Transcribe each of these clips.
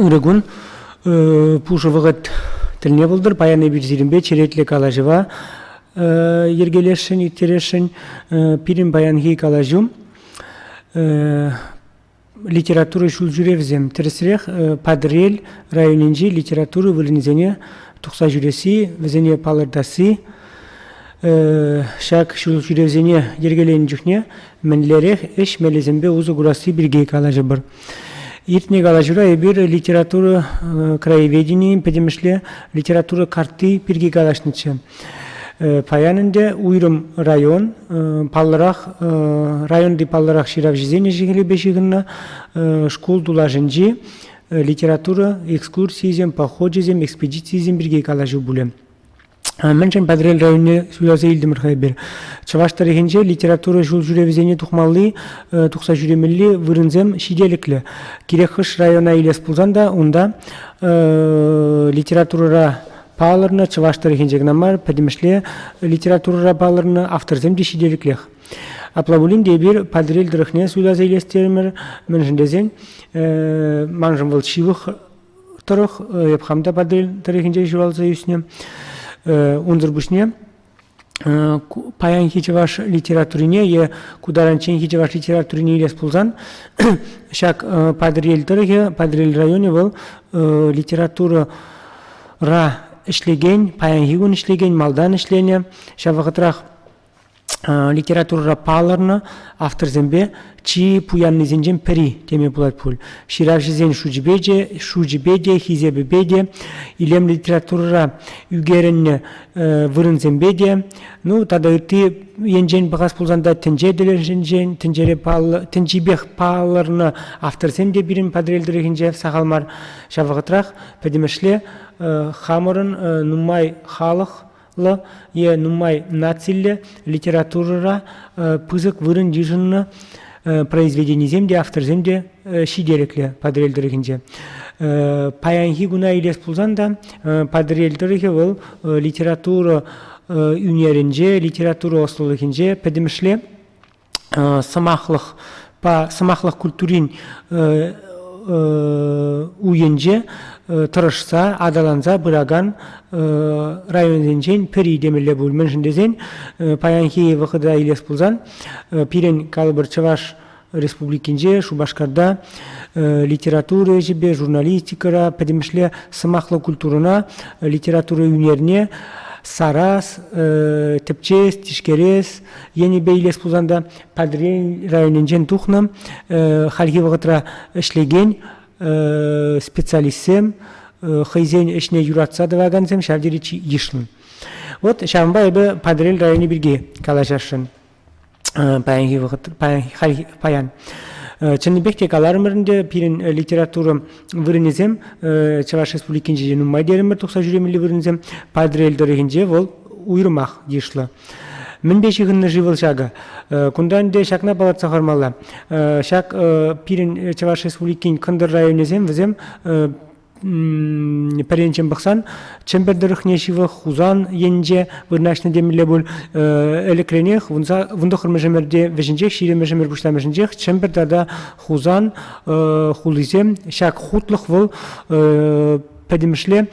Ырӑ кун. Пушӑ вӑхӑт тӗлне пултӑр. Паян эпир сирӗнпе черетлӗ калаҫӑва йӗркелесшӗн, ирттересшӗн. Пирӗн паянхи калаҫу литература ҫулҫӳревӗсем. Тӗрӗсрех, Патӑрьел районӗнчи литература вырӑнӗсене тухса ҫӳресси, вӗсене палӑртасси. Ҫак ҫулҫӳревсене йӗркеленӗ чухне мӗнлерех ӗҫ мелӗсемпе усӑ курасси пирки калаҫӑпӑр. Иртнӗ калаҫура эпир литература краеведенийӗн пӗтӗмӗшле литература картти пирки калаҫнӑччӗ. Паян ӗнтӗ уйрӑм район, паллӑрах районти паллӑрах ҫыравҫӑсен ӗҫӗ-хӗлӗпе ҫыхӑннӑ шкул тулашӗнчи литература экскурсийӗсем, похочӗсем, экспедицийӗсем пирки калаҫу пулӗ. Мӗншӗн Патӑрьел районне суйласа илтӗмӗр-ха эпир? Чӑваш тӑрӑхӗнче литература ҫул ҫӳревӗсене тухмалли, тухса ҫӳремелли вырӑнсем ҫителӗклӗ. Кирек хӑш района илес пулсан та унта литературӑра палӑрнӑ, чӑваш тӑрӑхӗнче кӑна мар, пӗтӗмӗшле литературӑра палӑрнӑ авторсем те ҫителӗклех. Апла пулин те эпир Патӑрьел тӑрӑхне суйласа илес терӗмӗр, мӗншӗн тесен маншӑн вӑл ҫывӑх тӑрӑх, эп хам та Патӑрьел тӑрӑхӗнче ҫуралса ӳснӗ. Унсӑр пуҫне паянхи чӑваш литературине е ку таранчченхи чӑваш литературине илес пулсан ҫак Патӑрьел тӑрӑхӗ, Патӑрьел районӗ вӑл литературӑра ӗҫлекен, паянхи кун ӗҫлекен, малтан ӗҫленӗ, ҫав вӑхӑтрах литературӑра палӑрнӑ авторсемпе чи пуяннисенчен пӗри теме пулать пуль. Ҫыравҫӑсен шучӗпе те, шучӗпе те, хисепӗпе те, илемлӗ литературӑра ӳкерӗннӗ вырӑнсемпе те, ну тата ытти енчен пӑхас пулсан та тӗнче тӗлӗшӗнчен, тӗнчере паллӑ, тӗнчипех палӑрнӑ авторсем те пирӗн Патӑрьел тӑрӑхӗнче сахал мар. Ҫав вӑхӑтрах пӗтӗмӗшле хамӑрӑн нумай халӑх лӑ е нумай нациллӗ литературӑра пысӑк вырӑн йышӑннӑ произведенисем те, авторсем те ҫителӗклӗ Патӑрьел тӑрӑхӗнче. Паянхи куна илес пулсан та Патӑрьел тӑрӑхӗ вӑл литература ӳнерӗнче, литература ӑслӑлӑхӗнче пӗтӗмӗшле сӑмахлӑхпа сӑмахлӑх культурин уйӗнче тӑрӑшса аталанса пыракан районсенчен пӗри темелле пуль. Мӗншӗн тесен паянхи вӑхӑта илес пулсан пирӗн калӑпӑр Чӑваш Республикинче, Шупашкарта литература ӗҫӗпе, журналистикӑра, пӗтӗмӗшле сӑмахлӑ культурӑна, литература ӳнерне сарас, тӗпчес, тишкерес енӗпе илес пулсан та Патӑрьел районӗнчен тухнӑ хальхи вӑхӑтра ӗҫлекен специалистсем, хӑйсен ӗҫне юратса тӑвакансем ҫав тери йышлӑн. Вот ҫавӑнпа эпӗ Патӑрьел районӗ пирки калаҫасшӑн паянхи вӑхӑт, паян, паян. Чӑннипех те каларӑмӑр ӗнтӗ, пирӗн литература вырӑнӗсем Чӑваш Республикинче нумай терӗмӗр тухса ҫӳремелли вырӑнсем. Патӑрьел тӑрӑхӗнче вӑл уйрӑмах йышлӑ. Мӗнпе ҫыхӑннӑ-ши вӑл ҫакӑ? Кунта ӗнтӗ ҫакна палӑртса хӑвармалла. Ҫак пирӗн Чӑваш Республикин кӑнтӑр районӗсем вӗсем пӗр енчен пӑхсан Чӗмпӗр тӑрӑхне ҫывӑх Хусан енче вырнаҫнӑ темелле пуль. Ӗлӗкренех вунтӑххӑрмӗш ӗмӗрте вӗҫӗнчех, ҫирӗммӗш ӗмӗр пуҫламӑшӗнчех Чӗмпӗр тата Хусан хулисем ҫак хутлӑх вӑл пӗтӗмӗшле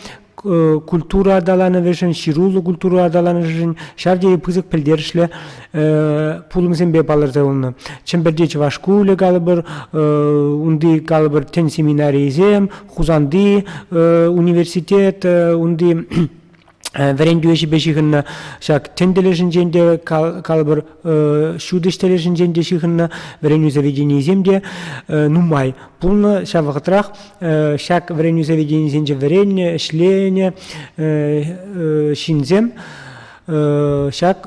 культура аталанӑвӗшӗн, ҫыруллӑ культура аталанӑвӗшӗн ҫав тери пысӑк пӗлтерӗшлӗ пулӑмсемпе палӑрса юлнӑ. Чӗмпӗрти чӑваш шкулӗ калӑпӑр, унти калӑпӑр тӗн семинарийӗсем, Хусанти университет, унти вӗрентӳ ӗҫӗпе ҫыхӑннӑ ҫак тӗн тӗлӗшӗнчен те калӑпӑр ҫутӗҫ тӗлӗшӗнчен те ҫыхӑннӑ вӗренӳ заведенийӗсем те нумай пулнӑ. Ҫав вӑхӑтрах ҫак вӗренӳ заведенийӗсенче вӗреннӗ, ӗҫленӗ ҫынсем ҫак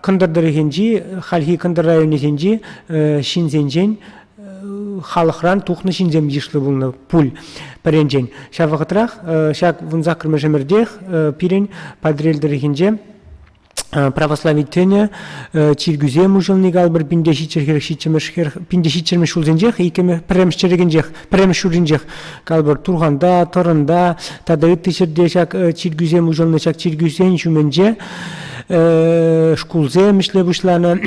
кӑнтӑр тӑрӑхӗнчи, хальхи кӑнтӑр районӗсенчи ҫынсенчен халӑхран тухнӑ ҫынсем йышлӑ пулнӑ пуль пӗренчен. Ҫав вӑхӑтрах ҫак вунсаккӑрмӗш ӗмӗртех пирӗн Патӑрьел тӑрӑхӗнче православи тӗнӗ, чиркӳсем уҫӑлни калӑпӑр пинте ҫиччӗмӗш пинте ҫиччӗмӗш ҫулсенчех, иккӗмӗш, пӗрремӗш чӗрӗкӗнчех, пӗрремӗш ҫурринчех калӑпӑр Турханта, Тӑрӑнта тата ытти ҫӗрте ҫак чиркӳсем уҫӑлнӑ, ҫак чиркӳсен ҫумӗнче шкулсем ӗҫле пуҫланӑ.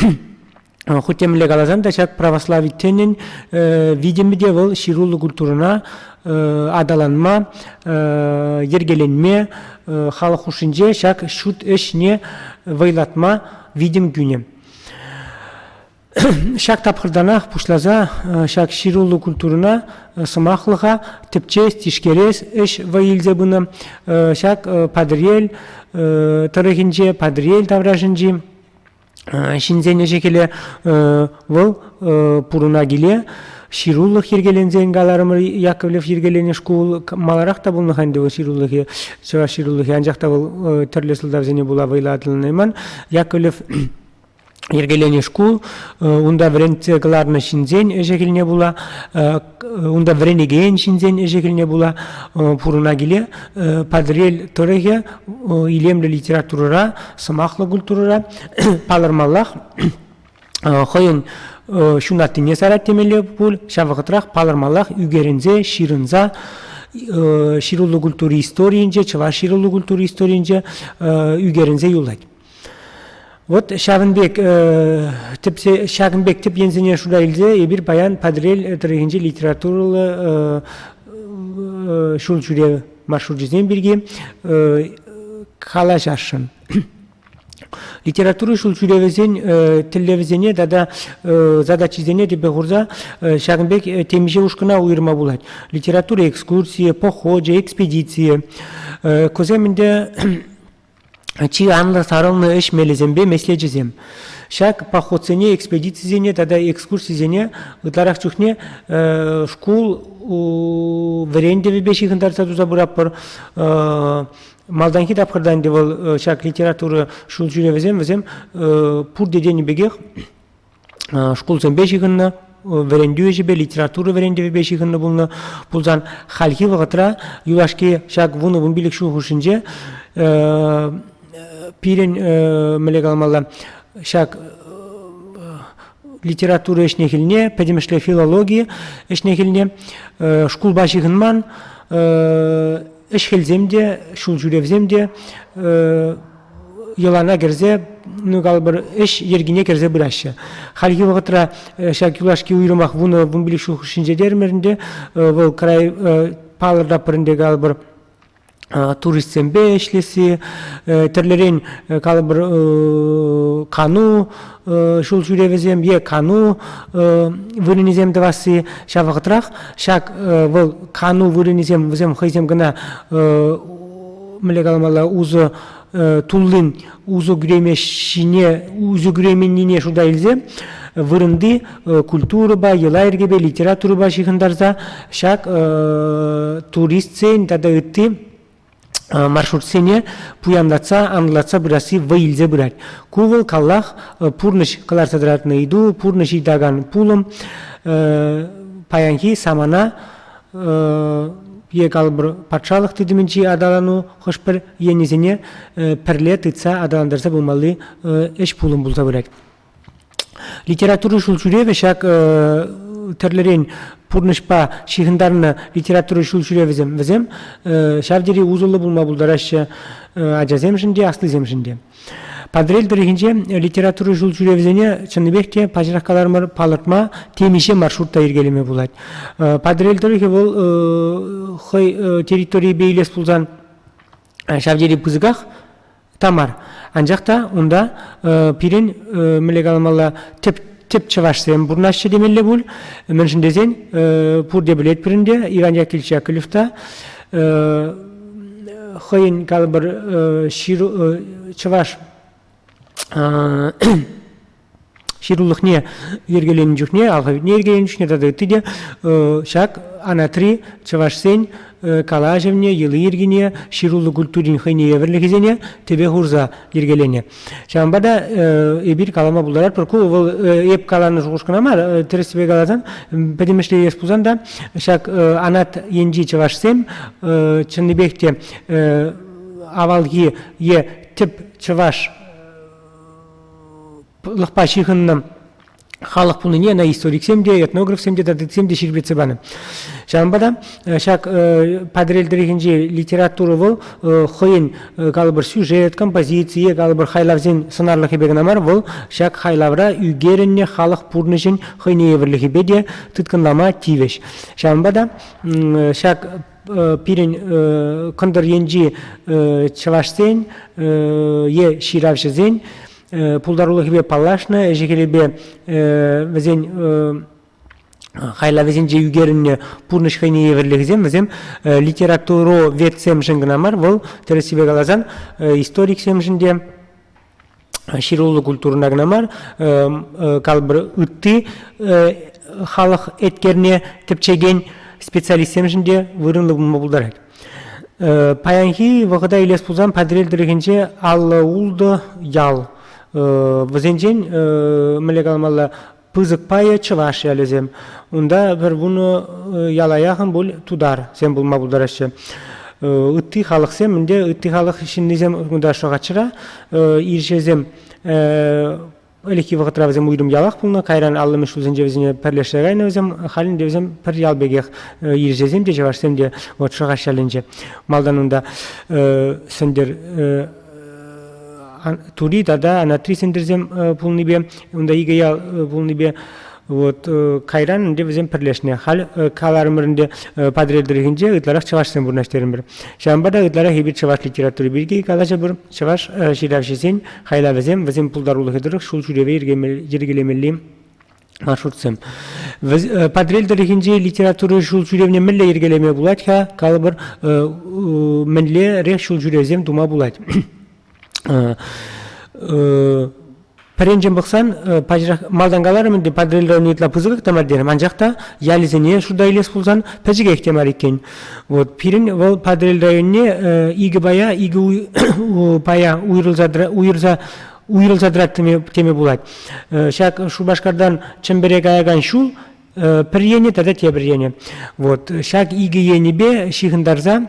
Хуть темле каласан та ҫак православи тӗнӗн витӗмӗ те вӑл ҫыруллӑ культурӑна аталанма, йӗркеленме, халӑх хушшинче ҫак ҫут ӗҫне вӑйлатма витӗм кӳнӗ. Ҫак тапхӑртанах пуҫласа ҫак ҫыруллӑ культурӑна, сӑмахлӑха тӗпчес, тишкерес ӗҫ вӑй илсе пынӑ. Ҫак Патӑрьел тӑрӑхӗнче, Патӑрьел таврашӗнчи ҫынсен ӗҫӗ-хӗлӗ вӑл пурӑна киле ҫырулӑх йӗркеленсен каларӑмӑр Яковлев йӗркеленӗ шкул маларах та пулнӑ-ха ӗнтӗ вӑл ҫырулӑхӗ, чӑваш ҫырулӑхӗ, анчах та вӑл тӗрлӗ сӑлтавсене пула вӑйлӑ аталанайман. Яковлев йӗркеленӗ шкул, унта вӗрентсе кӑларнӑ ҫынсен ӗҫӗ-хӗлне пула, унта вӗренекен ҫынсен ӗҫӗ-хӗлне пула пурӑна киле Патӑрьел тӑрӑхӗ илемлӗ литературӑра, сӑмахлӑ культурӑра палӑрмаллах хӑйӗн ҫунаттине сарать темелле пуль, ҫав вӑхӑтрах палӑрмаллах ӳкерӗнсе, ҫырӑнса ҫыруллӑ культура историйӗнче, чӑваш ҫыруллӑ культура историйӗнче ӳкерӗнсе юлать. Вот ҫавӑн пек тӗпсе ҫакӑн пек тӗп енсене шута илсе эпир паян Патӑрьел тӑрӑхӗнчи литературӑллӑ ҫул ҫӳрев маршручӗсем пирки калаҫасшӑн. Литература ҫул ҫӳревӗсен тӗллевӗсене тата задачисене тӗпе хурса ҫакӑн пек темиҫе ушкӑна уйӑрма пулать. Литература экскурсийӗ, похочӗ, экспедицийӗ. Кусем ӗнтӗ чи анлӑ сарӑлнӑ ӗҫ мелӗсемпе меслечӗсем. Ҫак походсене, экспедицисене тата экскурсисене ытларах чухне шкул вӗрентӗвӗпе ҫыхӑнтарса туса пыратпӑр. Малтанхи тапхӑрта ӗнтӗ вӑл ҫак литература ҫул ҫӳревӗсем вӗсем пурте тенӗ пекех шкулсемпе ҫыхӑннӑ, вӗрентӳ ӗҫӗпе, литература вӗрентӗвӗпе ҫыхӑннӑ пулнӑ пулсан хальхи вӑхӑтра юлашки ҫак 10-15 ҫул хушшинче пирӗн мӗнле каламалла ҫак литература ӗҫне-хӗлне, пӗтӗмӗшле филологи ӗҫне-хӗлне шкулпа ҫыхӑнман ӗҫ-хӗлсем те, ҫул ҫӳревсем те йӑлана кӗрсе, ну калӑпӑр, ӗҫ йӗркине кӗрсе пыраҫҫӗ. Хальхи вӑхӑтра ҫак юлашки уйрӑмах 10-15 ҫул хушшинче терӗмӗр ӗнтӗ, вӑл край палӑртатпӑр ӗнтӗ калӑпӑр, туристсемпе ӗҫлесси, тӗрлӗрен калӑпӑр кану ҫул ҫӳревӗсем е кану вырӑнӗсем тӑвасси. Ҫав вӑхӑтрах ҫак вӑл кану вырӑнӗсем вӗсем хӑйсем кӑна мӗнле каламалла усӑ туллин усӑ кӳреймеҫҫине усӑ кӳрейменнине шута илсе вырӑнти культурӑпа, йӑла-йӗркепе, литературӑпа ҫыхӑнтарса ҫак туристсен тата ытти маршрутсене пуянлатса, анлӑлатса пырасси вӑй илсе пырать. Ку вӑл каллах пурнӑҫ кӑларса тӑратнӑ ыйту, пурнӑҫ ыйтакан пулӑм. Паянхи самана е калӑпӑр патшалӑх тытӑмӗнчи аталану хӑш-пӗр енӗсене пӗрле тытса аталантарса пымалли ӗҫ пулӑм пулса пырать. Литература ҫул ҫӳревӗ ҫак тӗрлӗрен пурнӑҫпа ҫыхӑнтарнӑ литература ҫул ҫӳревӗсем вӗсем ҫав тери усӑллӑ пулма пултараҫҫӗ ачасемшӗн те, аслисемшӗн те. Патӑрьел тӑрӑхӗнче литература ҫул ҫӳревӗсене чӑннипех те паҫӑрах каларӑмӑр палӑртма темиҫе маршрут та йӗркелеме пулать. Патӑрьел тӑрӑхӗ вӑл хӑй территорийӗпе илес пулсан ҫав тери пысӑках та мар. Анчах та унта пирӗн мӗнле каламалла тӗп тӗп чӑвашсем пурӑнаҫҫӗ темелле пуль. Мӗншӗн тесен пурте пӗлетпӗр ӗнтӗ Иван Яковлевич Яковлев та хӑйӗн калӑпӑр ҫыру чӑваш ҫырулӑхне йӗркеленӗ чухне, алфавитне йӗркеленӗ чухне тата ытти те ҫак анатри чӑвашсен калаҫӑвне, йӑли-йӗркине, ҫыруллӑ культурин хӑйне евӗрлӗхӗсене тӗпе хурса йӗркеленӗ. Ҫавӑнпа та эпир калама пултаратпӑр, ку вӑл эп каланӑ шухӑш кӑна мар, тӗрӗссипе каласан, пӗтӗмӗшле илес пулсан та ҫак анат енчи чӑвашсем чӑннипех те авалхи е тӗп чӑваш лӑхпа ҫыхӑннӑ. Халӑх пулнине ӑна историксем те, этнографсем те, тата ыттисем те ҫирӗплетсе панӑ. Ҫавӑнпа та ҫак Патӑрьел тӑрӑхӗнчи литература вӑл хӑйӗн калӑпӑр сюжет, композицие, калӑпӑр хайлавсен сӑнарлӑхӗпе кӑна мар, вӑл ҫак хайлавра ӳкерӗннӗ халӑх пурнӑҫӗн хӑйне евӗрлӗхӗпе те тыткӑнлама тивӗҫ. Ҫавӑнпа та ҫак пирӗн кӑнтӑр енчи чӑвашсен е ҫыравҫӑсен пултарулӑхӗпе паллашнӑ, ӗҫӗ-хӗлӗпе вӗсен хайлавӗсенче ӳкерӗннӗ пурнӑҫ хӑйне евӗрлӗхӗсем вӗсем литературоведсемшӗн кӑна мар, вӑл тӗрӗссипе каласан историксемшӗн те ҫыруллӑ культурӑна кӑна мар, калӑпӑр ытти халӑх еткерне тӗпчекен специалистсемшӗн те вырӑнлӑ пулма пултарать. Паянхи вӑхӑта илес пулсан Патӑрьел тӑрӑхӗнче 56 ял. Вӗсенчен мӗнле каламалла пысӑк пайӗ чӑваш ялӗсем. Унта пӗр вунӑ яла яхӑн пуль тутарсем пулма пултараҫҫӗ. Ытти халӑхсем ӗнтӗ ытти халӑх ҫыннисем кунта Шӑхачра ирҫесем Ӗлӗкхи вӑхӑтра вӗсем уйрӑм ялах пулнӑ, кайран 50-мӗш ҫулсенче вӗсене пӗрлешсе кайнӑ вӗсем, халь ӗнтӗ вӗсем пӗр ял пекех ирҫесем те, чӑвашсем те вот Шӑхач ялӗнче. Малтан унта Сӗнтӗр Тури тата Анатри Сӗнтӗрсем пулнипе, унта икӗ ял пулнипе вот кайран ӗнтӗ вӗсем пӗрлешнӗ. Халь каларӑмӑр ӗнтӗ Патӑрьел тӑрӑхӗнче ытларах чӑвашсем вырнаҫтарӑмӑр. Ҫавӑнпа та ытларах эпир чӑваш литератури пирки калаҫӑпӑр. Чӑваш ҫыравҫисен хайлавӗсем вӗсен пултарулӑхӗ тӑрӑх ҫул ҫӳреве йӗркелемелли маршрутсем. Патӑрьел тӑрӑхӗнчи литература ҫул ҫӳревне мӗнле йӗркелеме пулать-ха? Калӑпӑр, мӗнлерех ҫул ҫӳревсем тума пулать? Пӗринчен пӑхсан, пачах малтан каларӑм ӗнтӗ, Патӑрьел районӗ ытла пысӑках та мар терӗм, анчах та ялӗсене шута илес пулсан пӗчӗкех те мар иккен. Вот пирӗн вӑл Патӑрьел районне икӗ пая, икӗ пая уйрӑлса уйӑрса уйрӑлса тӑрать теме пулать. Ҫак Шупашкартан Чӗмпӗре каякан ҫул пӗр енӗ тата тепӗр енӗ. Вот ҫак икӗ енӗпе ҫыхӑнтарса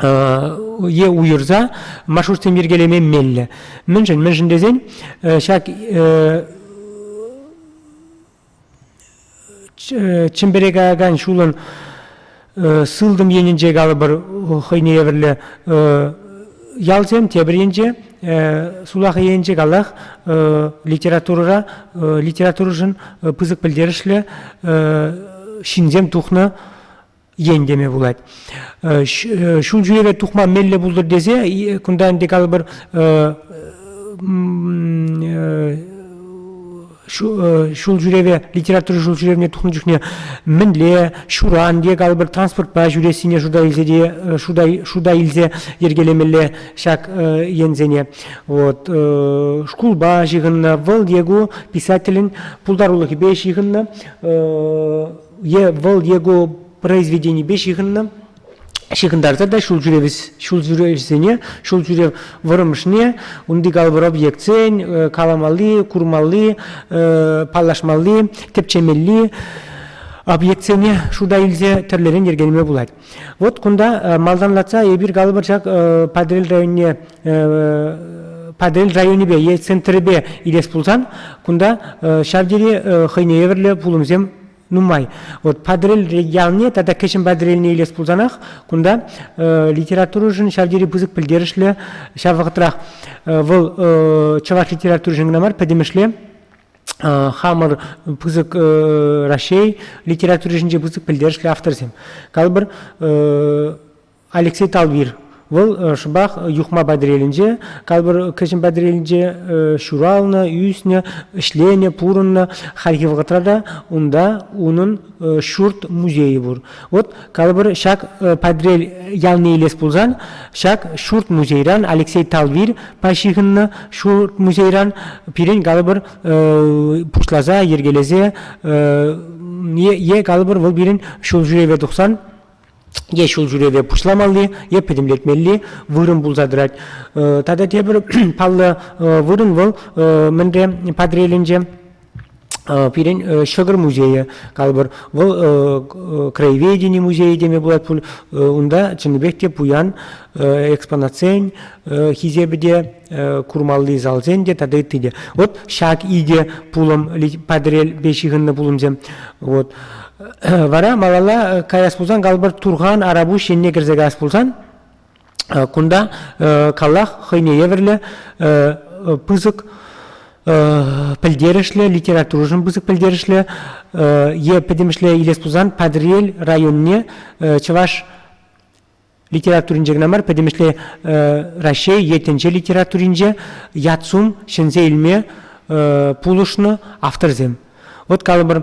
е уйӑрса маршрутсем йӗркелеме меллӗ. Мӗншӗн? Мӗншӗн тесен ҫак Чӗмпӗре каякан ҫулӑн сылтӑм енӗнче калӑпӑр хӑйне евӗрлӗ ялсем, тепӗр енче сулахай енче каллах литературӑра литературӑшӑн пысӑк пӗлтерӗшлӗ ҫынсем тухнӑ ен теме пулать. Ҫул ҫӳреве тухма меллӗ пултӑр тесе кунта ӗнтӗ калӑпӑр ҫул ҫӳреве литература ҫул ҫӳревне тухнӑ чухне мӗнле ҫуран е калӑпӑр транспортпа ҫӳрессине шута илсе те шута, шута илсе йӗркелемелле ҫак енсене. Вот шкулпа ҫыхӑннӑ вӑл е ку писателӗн пултарулӑхӗпе ҫыхӑннӑ е вӑл е ку произведенипе ҫыхӑннӑ ҫыхӑнтарса та ҫул ҫӳревсене, ҫул ҫӳрев вӑрӑмӑшне, унти калӑпӑр объектсен каламалли, курмалли, паллашмалли, тӗпчемелли объектсене шута илсе тӗрлӗрен йӗркелеме пулать. Вот кунта малтанлатса эпир калӑпӑр ҫак Патӑрьел районне Патӑрьел районӗпе е центрӗпе илес пулсан кунта ҫав тери хӑйне евӗрлӗ пулӑмсем нумай. Вот Патӑрьел ялне тата Кӗҫӗн Патӑрьелне илес пулсанах кунта литературӑшӑн ҫав тери пысӑк пӗлтерӗшлӗ ҫав вӑхӑтрах вӑл чӑваш литературишӗн кӑна мар пӗтӗмӗшле хамӑр пысӑк Раҫҫей литературишӗнче пысӑк пӗлтерӗшлӗ авторсем. Калӑпӑр, Алексей Талвир. Вӑл шӑпах Юхма Патӑрьелӗнче, калӑпӑр, Кӗҫӗн Патӑрьелӗнче ҫуралнӑ, ӳснӗ, ӗҫленӗ, пурӑннӑ. Хальхи вӑхӑтра та унта унӑн ҫурт музейӗ пур. Вот, калӑпӑр, ҫак Патӑрьел ялне илес пулсан, ҫак ҫурт музейран Алексей Талвирпа ҫыхӑннӑ ҫурт музейран пирӗн, калӑпӑр, пуҫласа йӗркелесе е, калӑпӑр, вӑл пирӗн ҫул ҫӳреве тухсан е ҫул ҫӳреве пуҫламалли, е пӗтӗмлетмелли вырӑн пулса тӑрать. Тата тепӗр паллӑ вырӑн вӑл мӗнре Патӑрьелӗнче. Пирӗн ҫӑкӑр музейӗ, калӑпӑр, вӑл краеведени музейӗ теме пулать пуль. Унта чӑннипех те пуян экспонатсен хисепӗ те, курмалли залсен те тата ытти те. Вот ҫак икӗ пулӑм Патӑрьелпе ҫыхӑннӑ пулӑмсем. Вот. Вара малалла каяс пулсан, калӑпӑр, Турхан Арапуҫ енне кӗрсе каяс пулсан, Кунта каллах хӑйне евӗрлӗ пысӑк пӗлтерӗшлӗ, литературӑшӑн пысӑк пӗлтерӗшлӗ е пӗтӗмӗшле илес пулсан Патӑрьел районне чӑваш литературинче кӑна мар, пӗтӗмӗшле Раҫҫей е тӗнче литературинче ят-сум ҫӗнсе илме пулӑшнӑ авторсем. Вот калӑпӑр,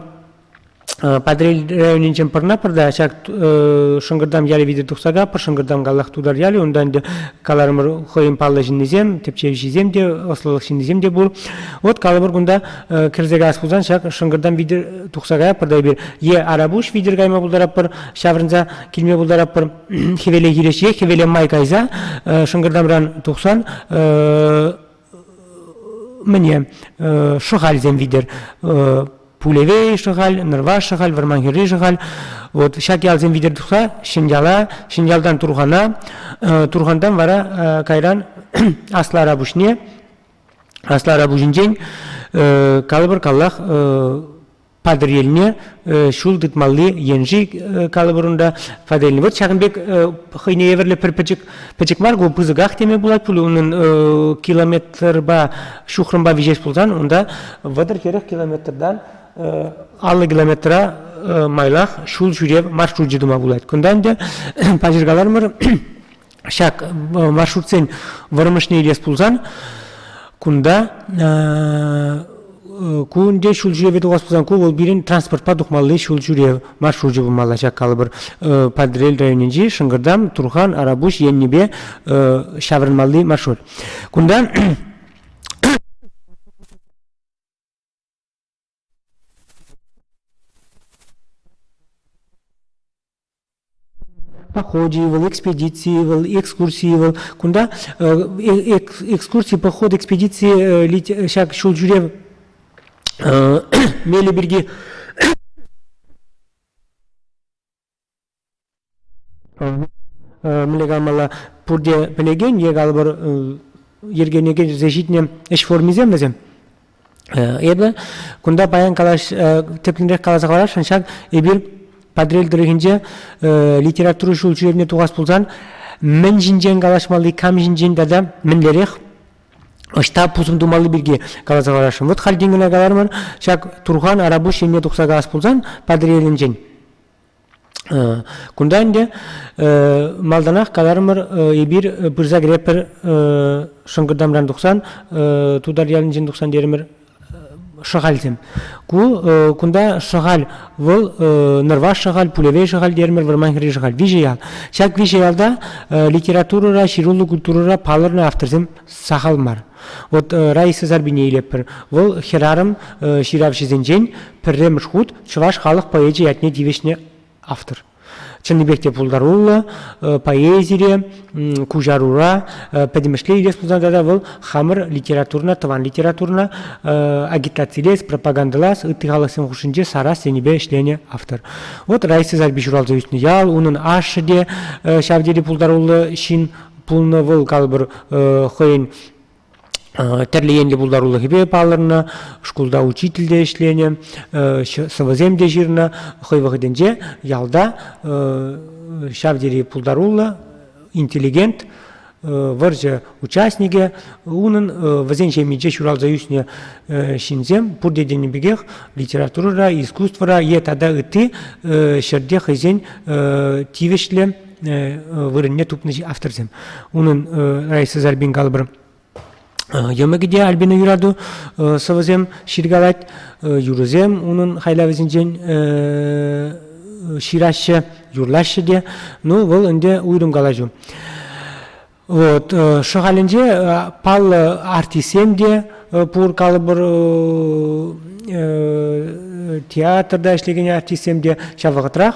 Патӑрьел районӗнчен пӑрӑнатпӑр та ҫак Шӑнкӑртам ялӗ витӗр тухса кайӑпӑр. Шӑнкӑртам каллах тутар ялӗ. Унта ӗнтӗ каларӑмӑр хӑйӗн паллӑ ҫыннисем, тӗпчевҫисем те, ӑслӑлӑх ҫыннисем те пур. Вот калӑпӑр кунта кӗрсе каяс пулсан ҫак Шӑнкӑртам витӗр тухса каятпӑр та эпир. Е Арапуҫ витӗр кайма пултаратпӑр, ҫаврӑнса килме пултаратпӑр. Хӗвеле хирӗҫ е хӗвеле май кайса Шӑнкӑртамран тухсан мӗне Шӑхальсем витӗр Пулевей Шӑхаль, Нӑрваш Шӑхаль, Вӑрманхӗрри Шӑхаль. Вот ҫак ялсем витӗр тухса Ҫӗньяла, Ҫӗньялтан Турхана, Турхантан вара кайран Аслӑ Арапуҫне, Аслӑ Арапуҫӗнчен калӑпӑр каллах Патӑрьелне ҫул тытмалли енши калӑпӑр унта Патӑрьелне. Вот ҫакӑн пек хӑйне евӗрлӗ пӗр пӗчӗк пӗчӗк мар ку пысӑках теме пулать пуль унӑн километрпа ҫухрӑмпа виҫес пулсан унта 30-40 километртан 50 километра майлах ҫул ҫӳрев маршручӗ тума пулать. Кунта ӗнтӗ паҫӑр каларӑмӑр ҫак маршрутсен вӑрӑмӑшне илес пулсан кунта ку ӗнтӗ ҫул ҫӳреве тухас пулсан ку вӑл пирӗн транспортпа тухмалли ҫул ҫӳрев маршручӗ пулмалла ҫак калӑпӑр Патӑрьел районӗнчи Шӑнкӑртам, Турхан, Арапуҫ еннипе ҫаврӑнмалли маршрут. Кунта Похочӗ-и вӑл, экспедици-и вӑл, экскурси-и вӑл. Кунта экскурси, поход, экспедици ҫак ҫул ҫӳрев мелӗ пирки мӗнле каламалла, пурте пӗлекен е калӑпӑр йӗркене кӗрсе ҫитнӗ ӗҫ формисем вӗсем. Эпӗ кунта паян калаҫ тӗплӗнрех каласа хӑварасшӑн ҫак эпир Патӑрьел тӑрӑхӗнче литература ҫул ҫӳревне тухас пулсан мӗн ҫинчен калаҫмалли, кам ҫинчен тата мӗнлерех ӑҫта пусӑм тумалли пирки каласа хӑварасшӑн. Вот халь тин кӑна каларӑмӑр, ҫак Турхан Арапуҫ енне тухса калас пулсан Патӑрьелӗнчен Кунта ӗнтӗ малтанах каларӑмӑр, эпир пырса кӗретпӗр Шӑнкӑртамран тухсан, Тутар ялӗнчен тухсан терӗмӗр, Шӑхальсем. Ку кунта Шӑхаль вӑл Нӑрваш Шӑхаль, Пулевей Шӑхаль терӗмӗр, Вӑрманхӗрри Шӑхаль. Виҫӗ ял. Ҫак виҫӗ ялта литературӑра, ҫыруллӑ культурӑра палӑрнӑ авторсем сахал мар. Вот Раиса Сарпине илетпӗр. Вӑл хӗрарӑм ҫыравҫӑсенчен пӗрремӗш хут чӑваш халӑх поэчӗ ятне тивӗҫнӗ автор. Чӑннипех те пултаруллӑ, поэзире, куҫарура, пӗтӗмӗшле илес пулсан тата вӑл хамӑр литературӑна, тӑван литературӑна агитацилес, пропагандӑлас, ытти халӑхсем хушшинче сарас енӗпе ӗҫленӗ автор. Вот Раиса Сарпи ҫуралса ӳснӗ ял, унӑн ашшӗ те ҫав тери пултаруллӑ ҫын пулнӑ, вӑл калӑпӑр хӑйӗн тӗрлӗ енлӗ пултарулӑхӗпе палӑрнӑ, шкулта учитель те ӗҫленӗ, сӑвӑсем те ҫырнӑ. Хӑй вӑхӑтӗнче ялта ҫав тери пултаруллӑ интеллигент, вӑрҫӑ участникӗ, унӑн вӗсен ҫемйинче ҫуралса ӳснӗ ҫынсем пурте тенӗ пекех литературӑра, искусствӑра е тата ытти ҫӗрте хӑйсен тивӗҫлӗ вырӑнне тупнӑ авторсем. Унӑн Раиса Сарпин калӑпӑр йӑмӑкӗ те Альбина Юрату сӑвӑсем ҫыркалать, юрӑсем унӑн хайлавӗсенчен ҫыраҫҫӗ, юрлаҫҫӗ те. Ну, вӑл ӗнтӗ уйрӑм калаҫу. Вот, Шӑхалӗнче паллӑ артистсем те пур, калӑпӑр, театрта ӗҫлекен артистсем те ҫав вӑхӑтрах.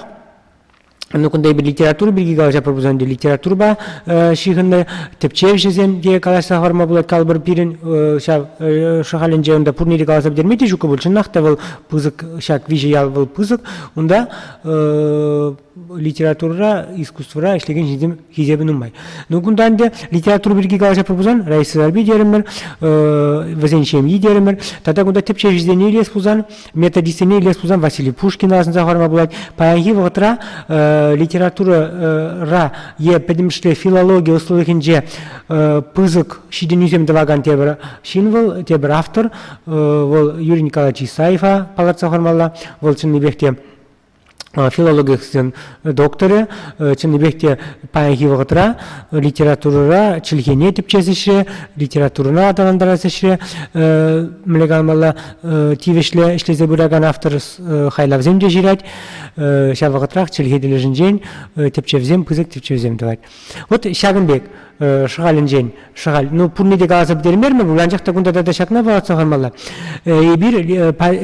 Ну, кунта эпир литература пирки калаҫатпӑр пулсан те литературӑпа ҫыхӑннӑ тӗпчевҫӗсем те калаҫса хӑварма пулать. Калӑпӑр, пирӗн ҫав Шӑхалӗнче унта пурне те каласа пӗтерме те ҫуккӑ пуль. Чӑнах та вӑл пысӑк, ҫак виҫӗ ял вӑл пысӑк. Унта литературӑра, искусствӑра ӗҫлекен ҫынсем хисепӗ нумай. Ну, кунта ӗнтӗ литература пирки калаҫатпӑр пулсан, Раиса Сарпи терӗмӗр, вӗсен ҫемйи терӗмӗр. Тата кунта тӗпчевҫӗсене илес пулсан, Методистсене илес пулсан Василий Пушкина асӑнса хӑварма пулать. Паянхи вӑхӑтра литературӑра е пӗтӗмӗшле филологи ӑслӑлӑхӗнче пысӑк ҫитӗнӳсем тӑвакан тепӗр ҫын вӑл, тепӗр автор. Вӑл Юрий Николаевич Исаева палӑртса хӑвармалла. Вӑл чӑннипех те филологсен докторӗ, чӑннипех те паянхи вӑхӑтра литературӑра чӗлхене тӗпчес ӗҫре, литературӑна аталантарас ӗҫре мӗнле каламалла тивӗҫлӗ ӗҫлесе пыракан автор хайлавсем те ҫырать. Ҫав вӑхӑтрах чӗлхе тӗлӗшӗнчен тӗпчевсем, пысӑк тӗпчевсем тӑвать. Вот ҫакӑн пек Шӑхалӗнчен Шӑхаль, ну пурне те каласа пӗтермерӗмӗр пуль, анчах та кунта тата ҫакна палӑртса хӑвармалла. Эпир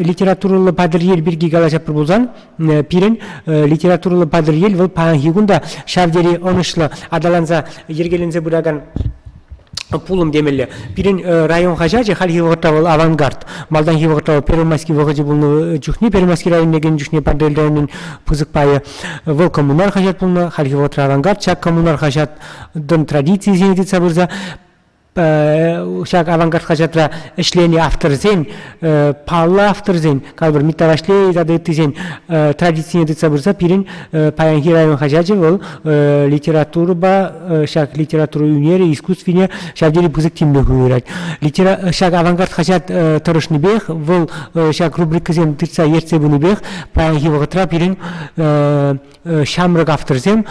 литературӑллӑ Патӑрьел пирки калаҫатпӑр пулсан, пирӗн литературӑллӑ Патӑрьел вӑл паянхи кун та ҫав тери ӑнӑҫлӑ аталанса йӗркеленсе пыракан пулӑм темелле. Пирӗн район хаҫачӗ хальхи вӑхӑтра вӑл «Авангард». Малтанхи вӑхӑтра вӑл Первомайски вӑхӑчӗ пулнӑ чухне, Первомайски районне кӗнӗ чухне Патӑрьел районӗн пысӑк пайӗ вӑл «Коммунар» хаҫат пулнӑ. Хальхи вӑхӑтра «Авангард». Ҫак «Коммунар» хаҫат традицийӗсене тытса пырса ҫак «Авангард» хаҫатра ӗҫленӗ авторсен, паллӑ авторсен, калӑпӑр, Митта Ваҫлей тата ыттисен традицине тытса пырса пирӗн паянхи район хаҫачӗ вӑл литературӑпа ҫак литература ӳнерӗ, искусствине ҫав тери пысӑк тимлӗх уйӑрать. Ҫак «Авангард» хаҫат тӑрӑшнипех, вӑл ҫак рубрикӑсем тытса ертсе пынипех паянхи вӑхӑтра пирӗн ҫамрӑк авторсем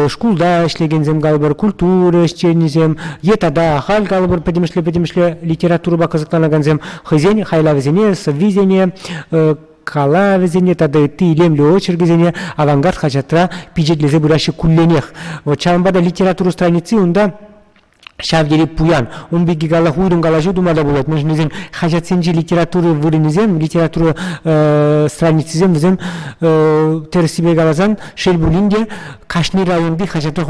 шкулта ӗҫлекенсем калӑпӑр, культура ӗҫченӗсем е тата ахаль калӑпӑр пӗтӗмӗшле-пӗтӗмӗшле литературӑпа кӑсӑкланакансем хӑйсен хайлавӗсене, сӑввисене, калавӗсене тата ытти илемлӗ очеркӗсене «Авангард» хаҫатра пичетлесе пыраҫҫӗ кулленех. Вот ҫавӑнпа та литература страници унта ҫав тери пуян. Ун пирки калах уйрӑм калаҫу тума та пулать. Мӗншӗн тесен хаҫатсенчи литература вырӑнӗсем, литература страницисем вӗсем тӗрӗссипе каласан, шел пулин те, кашни районти хаҫатра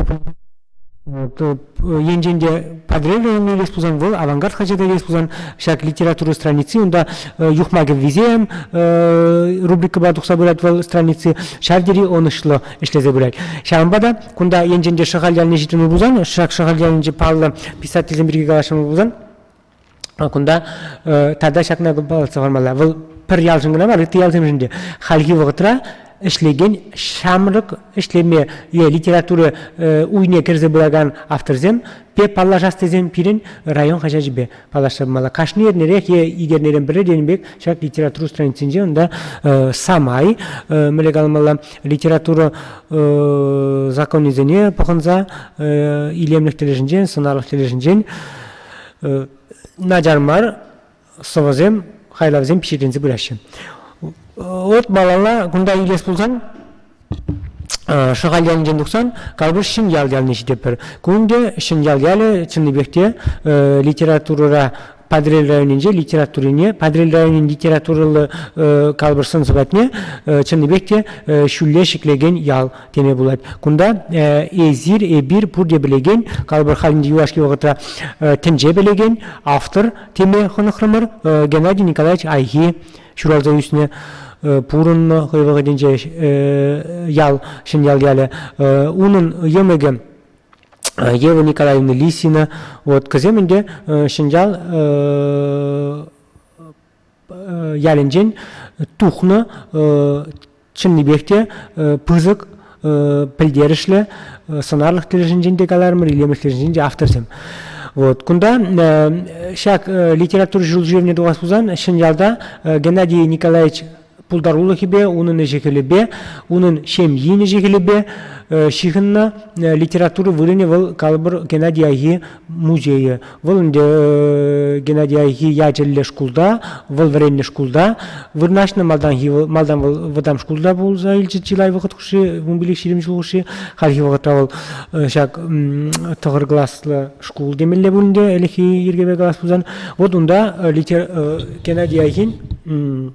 енчен те Патӑрьел районне илес пулсан, вӑл Авангард хаҫата илес пулсан, ҫак литература страници унта юхма кӗввисем рубрикӑпа тухса пырать вӑл страници ҫав тери ӑнӑҫлӑ ӗҫлесе пырать. Ҫавӑнпа та Кунта енчен те Шӑхаль ялне ҫитрӗмӗр пулсан, ҫак Шӑхаль ялӗнчи паллӑ писательсем пирки калаҫрӑмӑр пулсан, кунта тата ҫакна палӑртса хӑвармалла. Вӑл пӗр ялшӑн кӑна мар, ытти ялсемшӗн те. Хальхи вӑхӑтра ӗҫлекен ҫамрӑк ӗҫлеме е литература уйне кӗрсе пыракан авторсем пе паллашас тесен пирӗн район хаҫачӗпе паллашса пымалла. Кашни эрнерех е ик эрнерен пӗрре тенӗ пек ҫак литература страницинче унта самай мӗнле каламалла литература законӗсене пӑхӑнса илемлӗх тӗлӗшӗнчен, сӑнарлӑх тӗлӗшӗнчен начар мар сӑвӑсем, хайлавсем пичетленсе пыраҫҫӗ. Вот малалла кунта илес пулсан Шӑхаль ялӗнчен тухсан Калпуш Ҫӗньял ялне ҫитетпӗр. Ку ӗнтӗ Ҫӗньял ялӗ чӑннипех те литературӑра Патӑрьел районӗнче литературине, Патӑрьел районӗн литературӑллӑ калӑпӑш сӑн-сӑпатне чӑннипех те ҫӳлле ҫӗклекен ял теме пулать. Кунта эсир, эпир пурте пӗлекен, калӑпӑр халӗнчи юлашки вӑхӑтра тӗнче пӗлекен автор теме хӑнӑхрӑмӑр. Геннадий Николаевич Айхи ҫуралса ӳснӗ, пурӑннӑ хӑй вӑхӑтӗнче ял, Ҫӗньял ялӗ. Унӑн йӑмӑкӗ Ева Николаевна Лисина. Вот кӗсем ӗнтӗ Ҫӗньял ялӗнчен тухнӑ чӑннипех те пысӑк пӗлтерӗшлӗ сӑнарлӑх тӗлӗшӗнчен те каларӑмӑр, илемлӗх тӗлӗшӗнчен те авторсем. Вот. Кунта ҫак литература ҫул ҫӳревне тухас пулсан Ҫӗньялта Геннадий Николаевич пултарулӑхӗпе, унӑн ӗҫӗ-хӗлӗпе, унӑн ҫемйин ӗҫӗ-хӗлӗпе ҫыхӑннӑ литература вырӑнӗ вӑл калӑпӑр Геннадий Айхи музейӗ. Вӑл ӗнтӗ Геннадий Айхи ячӗллӗ шкулта, вӑл вӗреннӗ шкулта вырнаҫнӑ. Малтанхи малтан вӑл вӑтам шкулта пулса илчӗ чылай вӑхӑт хушши, 15-20 ҫул хушши. Хальхи вӑхӑтра вӑл ҫак тӑхӑр класлӑ шкул темелле пуль ӗнтӗ, ӗлӗкхи йӗркепе калас пулсан. Вот унта Геннадий Айхин.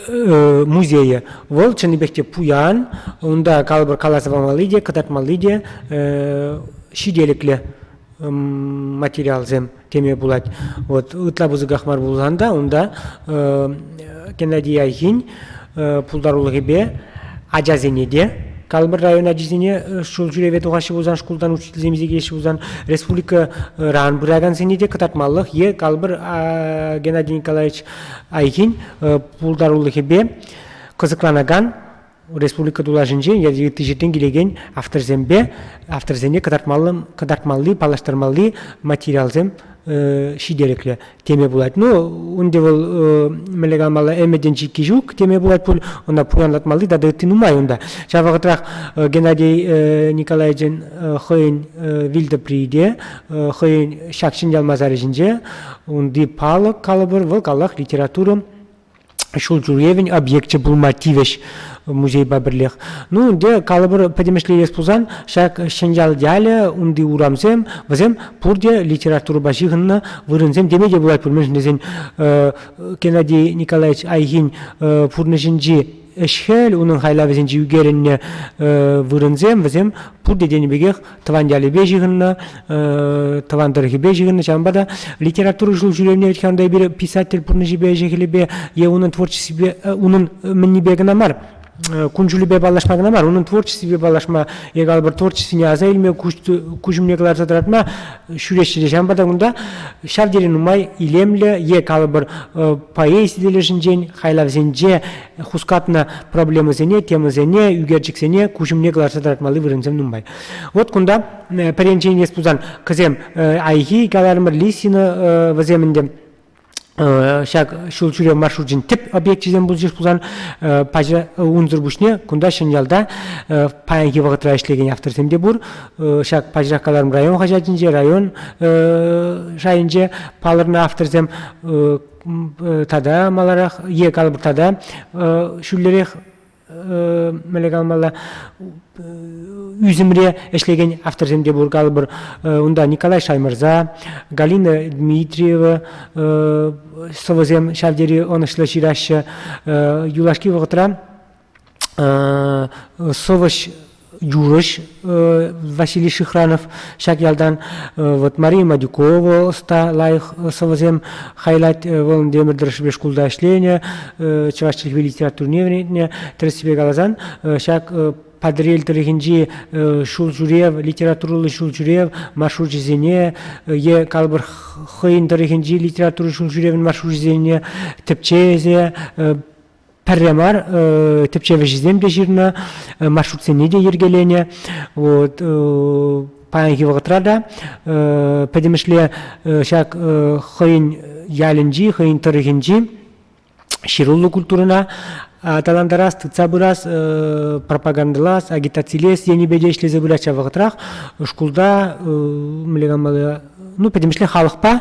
музейӗ. Вӑл чӑннипех те пуян, унта калӑпӑр каласа памалли те, кӑтартмалли те ҫителӗклӗ материалсем теме пулать. Вот ытла пысӑках мар пулсан та унта Геннадий Айхин пултарулӑхӗпе ачасене те калӑпӑр район ачисене ҫул ҫӳреве тухаҫҫӗ пулсан, шкултан учительсем илсе килеҫҫӗ пулсан, республикӑран пыракансене те кӑтартмалӑх е калӑпӑр Геннадий Николаевич Айхин пултарулӑхӗпе кӑсӑкланакан республика тулашӗнчен е ытти ҫӗртен килекен авторсемпе авторсене кӑтартмалли, кӑтартмалли, паллаштармалли материалсем ҫителӗклӗ теме пулать. Ну, унти вӑл мӗнле каламалла, ӗмӗтӗн чикки ҫук теме пулать пуль, ӑна пуянлатмалли тата ытти нумай унта. Ҫав вӑхӑтрах Геннадий Николаевичӑн хӑйӗн вилтӑприйӗ те, хӑйӗн ҫак Ҫӗньял масарӗ ҫинче унти палӑк калӑпӑр, вӑл каллах литература ҫул ҫӳревӗн объекчӗ пулма тивӗҫ музейпа пӗрлех. Ну, ӗнтӗ калӑпӑр пӗтӗмӗшле илес пулсан, ҫак Ҫӗньял ялӗ, унти урамсем, вӗсем пурте литературӑпа ҫыхӑннӑ вырӑнсем теме те пулать пуль, мӗншӗн тесен Геннадий Николаевич Айхин пурнӑҫӗнчи ӗҫ-хӗл, унӑн хайлавӗсенче ӳкерӗннӗ вырӑнсем, вӗсем пурте тенӗ пекех тӑван ялӗпе ҫыхӑннӑ, тӑван тӑрӑхӗпе ҫыхӑннӑ. Ҫавӑнпа та литература ҫул ҫӳревне вӗт-ха унта эпир писатель пурнӑҫӗпе, ӗҫӗ-хӗлӗпе е унӑн творчествипе, унӑн мӗннипе кӑна мар, кун-ҫулӗпе паллашма кӑна мар, унӑн творчествипе паллашма е калӑпӑр творчествине аса илме, куҫ умне кӑларса тӑратма ҫӳреҫҫӗ те. Ҫавӑнпа та кунта ҫав тери нумай илемлӗ е калӑпӑр поэзи тӗлӗшӗнчен хайлавсенче хускатнӑ проблемӑсене, темӑсене, ӳкерчӗксене куҫ умне кӑларса тӑратмалли вырӑнсем нумай. Вот кунта пӗр енчен илес пулсан, кӗсем Айхи каларӑмӑр, Лисина вӗсем ӗнтӗ ҫак ҫул ҫӳрев маршручӗн тӗп объекчӗсем пулчӗҫ пулсан, пача унсӑр пуҫне кунта Ҫӗньялта паянхи вӑхӑтра ӗҫлекен авторсем те пур. Ҫак пачах каларӑм район хаҫатӗнче, район шайӗнче палӑрнӑ авторсем тата маларах е калӑпӑр тата ҫӳллӗрех мӗнле каламалла ӳсӗмре ӗҫлекен авторсем те пур калӑпӑр. Унта Николай Шаймӑрза, Галина Дмитриева сӑвӑсем ҫав тери ӑнӑҫлӑ ҫыраҫҫӗ. Юлашки вӑхӑтра сӑвӑҫ юрӑҫ Василий Шихранов ҫак ялтан вот Мария Мадюкова ӑста лайӑх сӑвӑсем хайлать. Вӑл ӗнтӗ ӗмӗр тӑрӑшшӗпе шкулта ӗҫленӗ, чӑваш чӗлхипе литературине вӗрентнӗ. Тӗрӗссипе каласан, ҫак Патӑрьел тӑрӑхӗнчи ҫул ҫӳрев, литературӑллӑ ҫул ҫӳрев маршручӗсене е калӑпӑр хӑйӗн тӑрӑхӗнчи литература ҫул ҫӳревӗн маршручӗсене тӗпчесе пӗрре мар тӗпчев ӗҫӗсем те ҫырнӑ, маршрутсене те йӗркеленӗ. Вот паянхи вӑхӑтра та пӗтӗмӗшле ҫак хӑйӗн ялӗнчи, хӑйӗн тӑрӑхӗнчи ҫыруллӑ культурӑна аталантарас, тытса пырас, пропагандӑлас, агитацилес енӗпе те ӗҫлесе пырать ҫав вӑхӑтрах шкулта мӗнле каламалла, ну пӗтӗмӗшле халӑхпа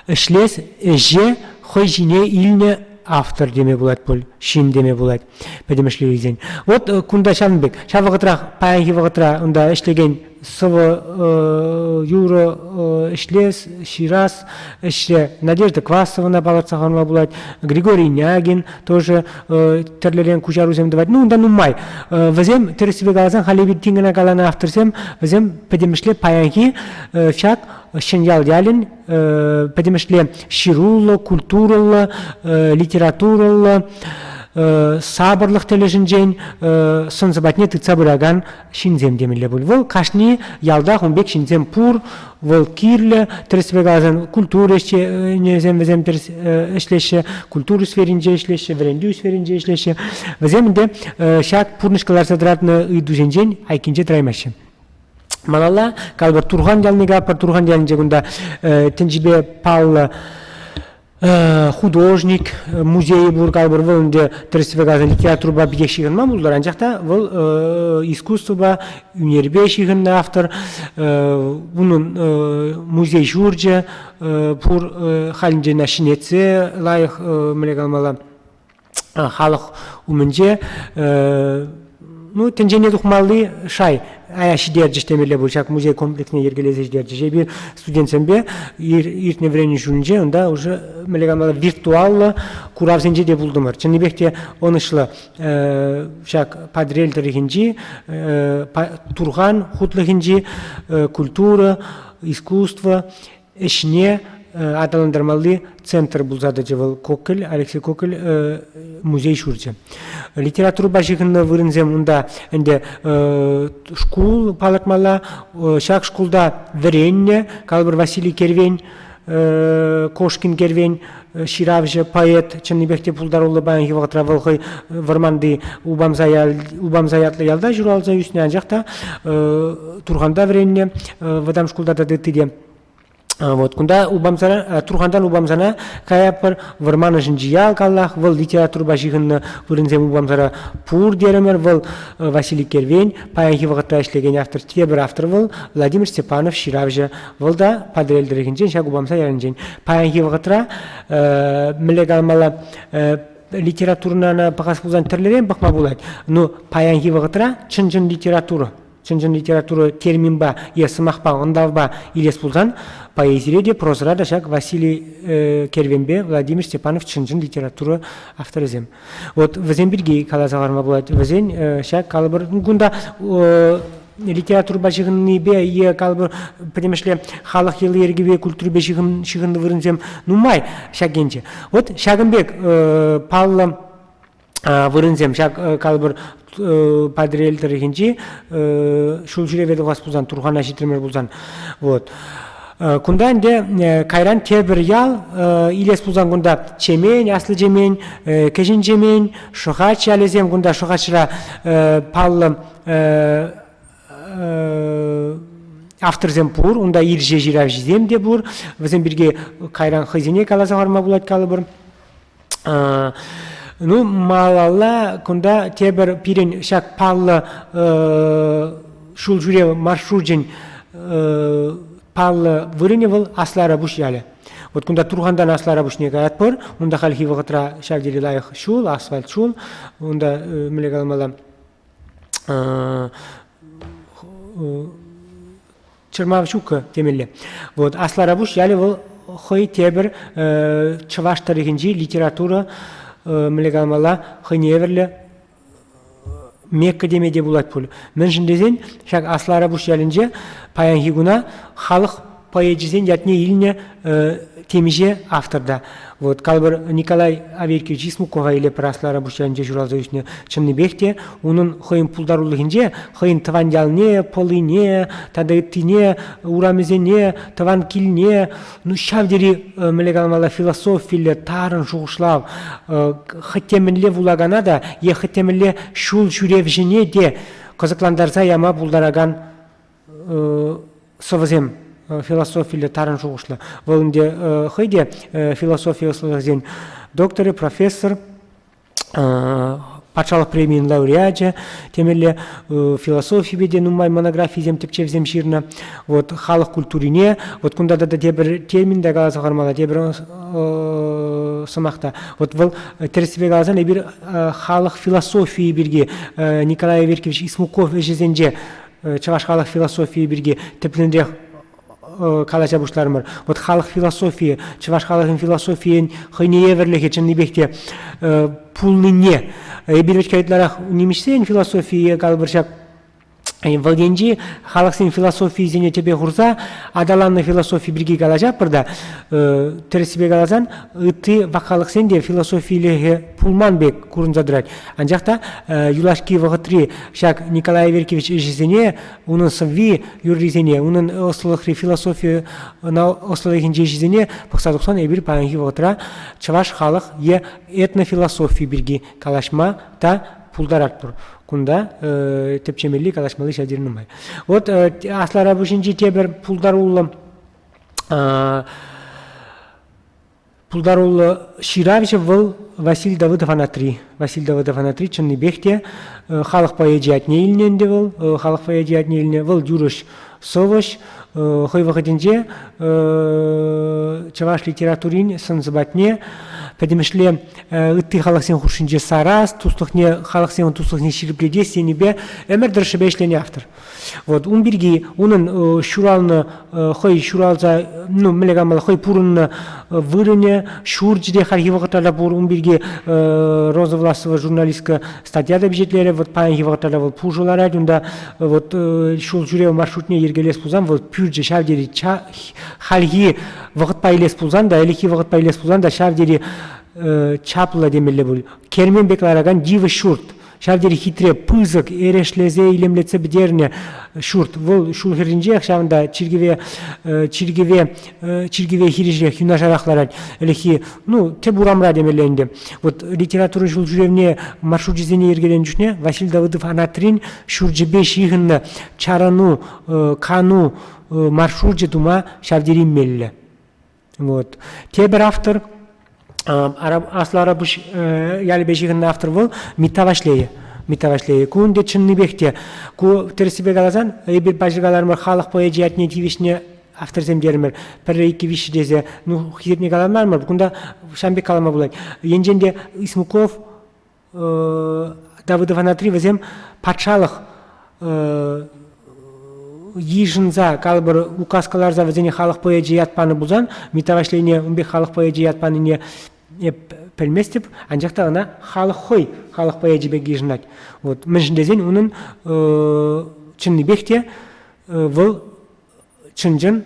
ӗҫлес ӗҫе хӑй ҫине илнӗ автор теме пулать пуль, ҫын теме пулать пӗтӗмӗшле илсен. Вот кунта ҫавӑн пек. Ҫав вӑхӑтрах, паянхи вӑхӑтра унта ӗҫлекен сӑвӑ, юрӑ ӗҫлес, ҫырас ӗҫре Надежда Квасовӑна палӑртса хӑварма пулать, Григорий Нягин тоже тӗрлӗрен куҫарусем тӑвать. Ну, унта нумай. Вӗсем, тӗрӗссипе каласан, халӗ эпир тин кӑна каланӑ авторсем, вӗсем пӗтӗмӗшле паянхи ҫак Ҫӗньял ялӗн пӗтӗмӗшле ҫыруллӑ, культурӑллӑ, литературӑллӑ, сапӑрлӑх тӗлӗшӗнчен сӑн-сӑпатне тытса пыракан ҫынсем темелле пуль. Вӑл кашни ялтах ун пек ҫынсем пур, вӑл кирлӗ, тӗрӗссипе каласан, культура ӗҫченӗсем вӗсем тӗрӗс ӗҫлеҫҫӗ, культура сферинче ӗҫлеҫҫӗ, вӗрентӳ сферинче ӗҫлеҫҫӗ. Вӗсем ӗнтӗ ҫак пурнӑҫ кӑларса тӑратнӑ ыйтусенчен айккинче тӑраймаҫҫӗ. Малалла калӑпӑр Турхан ялне калӑпӑр. Турхан ялӗнче кунта тӗнчипе паллӑ художник музейӗ пур калӑпӑр. Вӑл ӗнтӗ тӗрӗссипе каласан литературӑпа питех ҫыхӑнман пултӑр, анчах та вӑл искусствӑпа, ӳнерпе ҫыхӑннӑ автор. Унӑн музей ҫурчӗ пур, халӗнче ӑна ҫӗнетсе лайӑх мӗнле каламалла халӑх умӗнче. Ну, тӗнчене тухмалли шай ая ҫитерчӗҫ темелле пуль ҫак музей комплексне йӗркелесе ҫитерчӗҫ. Эпир студентсемпе иртнӗ вӗренӳ ҫулӗнче унта уже мӗнле каламалла виртуаллӑ куравсенче те пултӑмӑр. Чӑннипех те ӑнӑҫлӑ ҫак Патӑрьел тӑрӑхӗнчи Турхан хутлӑхӗнчи культура, искусство ӗҫне аталантармалли центр пулса тӑчӗ вӑл Кокель, Алексей Кокель музей ҫурчӗ. Литературӑпа ҫыхӑннӑ вырӑнсем унта ӗнтӗ шкул палӑртмалла. Ҫак шкулта вӗреннӗ, калӑпӑр, Василий Кервен, Кошкин Кервен ҫыравҫӑ, поэт, чӑннипех те пултаруллӑ паянхи вӑхӑтра вӑл хӑй вӑрманти Упамса, Упамса ятлӑ ялта ҫуралса ӳснӗ, анчах та Турханта вӗреннӗ, вӑтам шкулта тата ытти те. Вот кунта Упамсана, Турхантан Упамсана каятпӑр, вӑрман ӑшӗнчи ял каллах, вӑл литературӑпа ҫыхӑннӑ вырӑнсем Упамсара пур терӗмӗр, вӑл Василий Кервен, паянхи вӑхӑтра ӗҫлекен автор, тепӗр автор вӑл Владимир Степанов ҫыравҫӑ. Вӑл та Патӑрьел тӑрӑхӗнчен, ҫак Упамса ялӗнчен. Паянхи вӑхӑтра мӗнле каламалла, литературӑна пӑхас пулсан тӗрлӗрен пӑхма пулать. Но паянхи вӑхӑтра чӑн-чӑн литература, чӑн-чӑн литература терминпа е сӑмахпа, ӑнлавпа илес пулсан, поэзире те, прозӑра та ҫак Василий Кервенпе Владимир Степанов чӑн-чӑн литература авторӗсем. Вот вӗсем пирки каласа хӑварма пулать. Вӗсен ҫак калӑпӑр кунта литературӑпа ҫыхӑннипе е калӑпӑр пӗтӗмӗшле халӑх йӑли-йӗркипе культурипе ҫыхӑннӑ вырӑнсем нумай ҫак енче. Вот ҫакӑн пек паллӑ вырӑнсем ҫак калӑпӑр Патӑрьел тӑрӑхӗнчи ҫул ҫӳреве тухас пулсан, Турхана ҫитрӗмӗр пулсан. Вот. Кунта ӗнтӗ кайран тепӗр ял илес пулсан кунта Чемен, Аслӑ Чемен, Кӗҫӗн Чемен, Шӑхач ялӗсем кунта Шӑхачра паллӑ авторсем пур, унта ирҫе ҫыравҫисем те пур. Вӗсем пирки кайран хӑйсене каласа хӑварма пулать калӑпӑр. Ну, малалла кунта тепӗр пирӗн ҫак паллӑ ҫул ҫӳрев маршручӗн паллӑ вырӑнӗ вӑл Аслӑ Арапуҫ ялӗ. Вот кунта Турхантан Аслӑ Арапуҫне каятпӑр. Унта хальхи вӑхӑтра ҫав тери лайӑх ҫул, асфальт ҫул. Унта мӗнле каламалла чӑрмав ҫуккӑ темелле. Вот Аслӑ Арапуҫ ялӗ вӑл хӑй тепӗр чӑваш тӑрӑхӗнчи литература мӗнле каламалла хӑйне евӗрлӗ Мекка теме те пулать пуль. Мӗншӗн тесен ҫак Аслӑ Арапуҫ ялӗнче паянхи куна халӑх поэчӗсен ятне илнӗ темиҫе автор та. Вот, калӑпӑр, Николай Аверкиевич Исмукова илепӗр Аслӑ Арапуҫ ялӗнче ҫуралса ӳснӗ. Чӑннипех те унӑн хӑйӗн пултарулӑхӗнче хӑйӗн тӑван ялне, Пӑлине тата ыттине, урамӗсене, тӑван килне, ну, ҫав тери, мӗнле каламалла, философиллӗ, тарӑн шухӑшлав, хӑть те мӗнле вулакана та е хӑть те мӗнле ҫул ҫӳревҫӗне те кӑсӑклантарса яма пултаракан сӑвӑсем философиллӗ тарӑн шухӑшлӑ. Вӑл ӗнтӗ хӑй те философи ӑслӑлӑхӗсен докторӗ, профессор, патшалӑх премийӗн лауреачӗ темелле, философипе те нумай монографисем, тӗпчевсем ҫырнӑ. Вот халӑх культурине, вот кунта тата тепӗр термин та каласа хӑвармалла, тепӗр сӑмах та. Вот вӑл тӗрӗссипе каласан эпир халӑх философийӗ пирки Николай Аверкиевич Исмуков ӗҫӗсенче чӑваш халӑх философийӗ пирки тӗплӗнрех калаҫа пуҫларӑмӑр. Вот халӑх философийӗ, чӑваш халӑхӗн философийӗн хӑйне евӗрлӗхӗ чӑннипех те пулнине эпир вӗт ытларах нимӗҫсен философийӗ калӑпӑр ҫак вӑл енчи халӑхсен философийӗсене тӗпе хурса аталаннӑ философи пирки калаҫатпӑр та тӗрӗссипе каласан ытти вак халӑхсен те философилӗхӗ пулман пек курӑнса тӑрать. Анчах та юлашки вӑхӑтри ҫак Николай Аверкиевич ӗҫӗсене, унӑн сӑвви юррисене, унӑн ӑслӑлӑхри философи ӑслӑлӑхӗнчи ӗҫӗсене пӑхса тухсан эпир паянхи вӑхӑтра чӑваш халӑх е этнофилософи пирки калаҫма та пултаратпӑр. Кунта тӗпчемелли, калаҫмалли ҫав тери нумай. Вот Аслӑ Арапуҫӗнчи тепӗр пултаруллӑ Пултаруллӑ ҫыравҫӑ вӑл Василий Давыдов-Анатри. Василий Давыдов-Анатри чӑннипех те халӑх поэчӗ ятне илнӗ ӗнтӗ вӑл, халӑх поэчӗ ятне илнӗ. Вӑл юрӑҫ, сӑвӑҫ, хӑй вӑхӑтӗнче чӑваш литературин сӑн-сӑпатне. пӗтӗмӗшле ытти халӑхсен хушшинче сарас, туслӑхне, халӑхсен туслӑхне ҫирӗплетес енӗпе ӗмӗр тӑршшӗпе ӗҫленӗ автор. Вот ун пирки унӑн ҫуралнӑ хӑй ҫуралса, ну, мӗнле каламалла, хӑй пурӑннӑ вырӑнӗ, ҫурчӗ те хальхи вӑхӑтра та пур. Ун пирки Роза Власова журналистка статья та пичетлерӗ. Вот паянхи вӑхӑтра та вӑл пушӑ ларать. Унта вот ҫул ҫӳрев маршрутне йӗркелес пулсан вӑл пӳрчӗ ҫав тери хальхи вӑхӑтпа илес пулсан та, ӗлӗкхи вӑхӑтпа илес пулсан та ҫав тери чаплӑ темелле пуль. Кермен пек ларакан йывӑҫ ҫурт. Ҫав тери хитре, пысӑк, эрешлесе илемлетсе пӗтернӗ ҫурт. Вӑл ҫул хӗрринчех ҫавӑнта чиркӗве чиркӗве чиркӗве хирӗҫех юнашарах ларать. Ӗлӗкхи, ну, тӗп урамра темелле ӗнтӗ. Вот литература ҫул ҫӳревне маршручӗсене йӗркеленӗ чухне Василий Давыдов Анатрин ҫурчӗпе ҫыхӑннӑ чарӑну, кану маршручӗ тума ҫав тери меллӗ. Вот. Тепӗр автор, Аслӑ Арапуҫ ялӗпе ҫыхӑннӑ автор вӑл Митта Ваҫлейӗ. Митта Ваҫлейӗ. Ку ӗнтӗ чӑннипех те. Ку тӗрӗссипе каласан, эпир паҫӑр каларӑмӑр, халӑх поэчӗ ятне тивӗҫнӗ авторсем терӗмӗр. Пӗрре, иккӗ, виҫҫӗ тесе, ну, хисепне каламарӑмӑр. Кунта ҫавӑн пек калама пулать. Енчен те Исмуков Давыдов Анатри вӗсем патшалӑх йышӑнса, калӑпӑр, указ кӑларса вӗсене халӑх поэчӗ ят панӑ пулсан, Митта Ваҫлейне ун пек халӑх поэчӗ ят панине эп пӗлместӗп, анчах та ӑна халӑх хӑй халӑх поэчӗ пек йышӑнать. Вот. Мӗншӗн тесен унӑн чӑннипех те вӑл чӑн-чӑн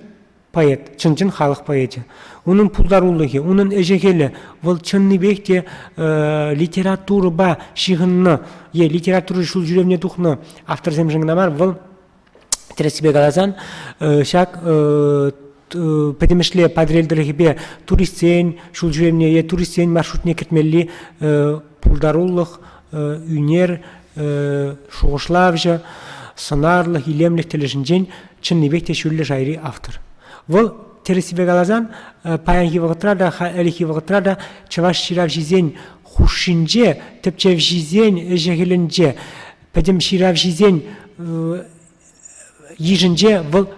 поэт, чӑн-чӑн халӑх поэчӗ. Унӑн пултарулӑхӗ, унӑн ӗҫӗ-хӗлӗ вӑл чӑннипех те литературӑпа ҫыхӑннӑ е литература ҫул ҫӳревне тухнӑ авторсемшӗн кӑна мар, вӑл тӗрӗссипе каласан ҫак пӗтӗмӗшле Патӑрьел тӑрӑхӗпе туристсен ҫул ҫӳревне е туристсен маршрутне кӗртмелли пултарулӑх, ӳнер, шухӑшлавҫӑ, сӑнарлӑх, илемлӗх тӗлӗшӗнчен чӑннипех те ҫӳллӗ шайри автор. Вӑл, тӗрӗссипе каласан, паянхи вӑхӑтра та, ӗлӗкхи вӑхӑтра та чӑваш ҫыравҫисен хушшинче, тӗпчевҫисен ӗҫӗ-хӗлӗнче, пӗтӗм ҫыравҫисен йышӗнче вӑл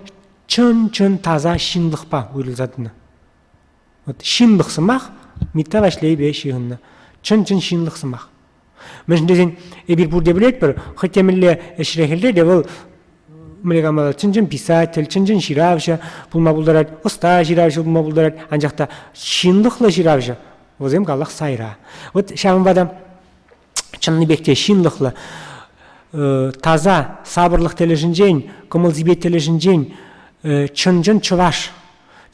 чӑн-чӑн таса ҫынлӑхпа уйрӑлса тӑнӑ. Вот ҫынлӑх сӑмах Митта Ваҫлейпе ҫыхӑннӑ. Чӑн-чӑн ҫынлӑх сӑмах. Мӗншӗн тесен эпир пурте пӗлетпӗр, хӑть те мӗнле ӗҫре-хӗлре те вӑл мӗнле калама чӑн-чӑн писатель, чӑн-чӑн ҫыравҫӑ пулма пултарать, ӑста ҫыравҫӑ пулма пултарать, анчах та ҫынлӑхлӑ ҫыравҫӑ вӗсем каллах сайра. Вот ҫавӑнпа та чӑннипех те ҫынлӑхлӑ, таса, сапӑрлӑх тӗлӗшӗнчен, кӑмӑл-сипет тӗлӗшӗнчен чӑн-чӑн чӑваш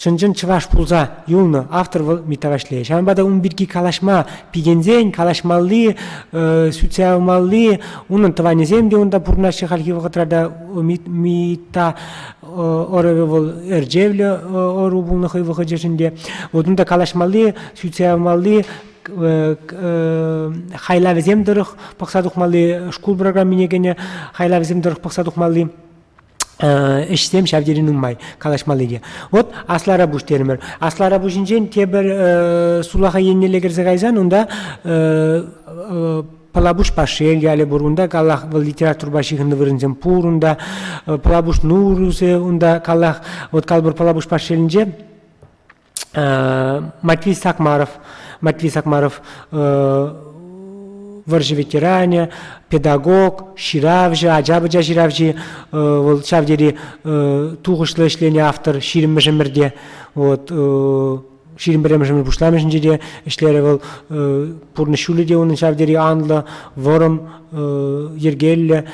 Чӑн-чӑн чӑваш пулса юлнӑ автор вӑл Митта Ваҫлейӗ. Ҫавӑнпа та ун пирки калаҫма пикенсен, калаҫмалли, сӳтсе явмалли, унӑн тӑванӗсем те унта пурӑнаҫҫӗ хальхи вӑхӑтра та. Митта ӑрӑвӗ вӑл ӗрчевлӗ ӑру пулнӑ хӑй вӑхӑчӗшӗн те. Вот унта калаҫмалли, сӳтсе явмалли хайлавӗсем тӑрӑх пӑхса тухмалли шкул программине кӗнӗ хайлавӗсем тӑрӑх пӑхса тухмалли ӗҫсем ҫав тери нумай калаҫмалли те. Вот Аслӑ Арапуҫ терӗмӗр. Аслӑ Арапуҫӗнчен тепӗр сулахай еннелле кӗрсе кайсан унта Пӑлапуҫ Пашьел ялӗ пур. Унта каллах вӑл литературӑпа ҫыхӑннӑ вырӑнсем пур унта. Пӑлапуҫ Нурусӗ унта каллах вот калӑпӑр Пӑлапуҫ Пашьелӗнче Матвей Сакмаров, Матвей Сакмаров вӑрҫӑ ветеранӗ, педагог, ҫыравҫӑ, ача-пӑча ҫыравҫи, вӑл ҫав тери тухӑҫлӑ ӗҫленӗ автор ҫирӗммӗш ӗмӗрте. Вот 21-мӗш ӗмӗр пуҫламӑшӗнче те ӗҫлерӗ вӑл. Пурнӑҫ ҫулӗ те унӑн ҫав тери анлӑ, вӑрӑм, йӗркеллӗ.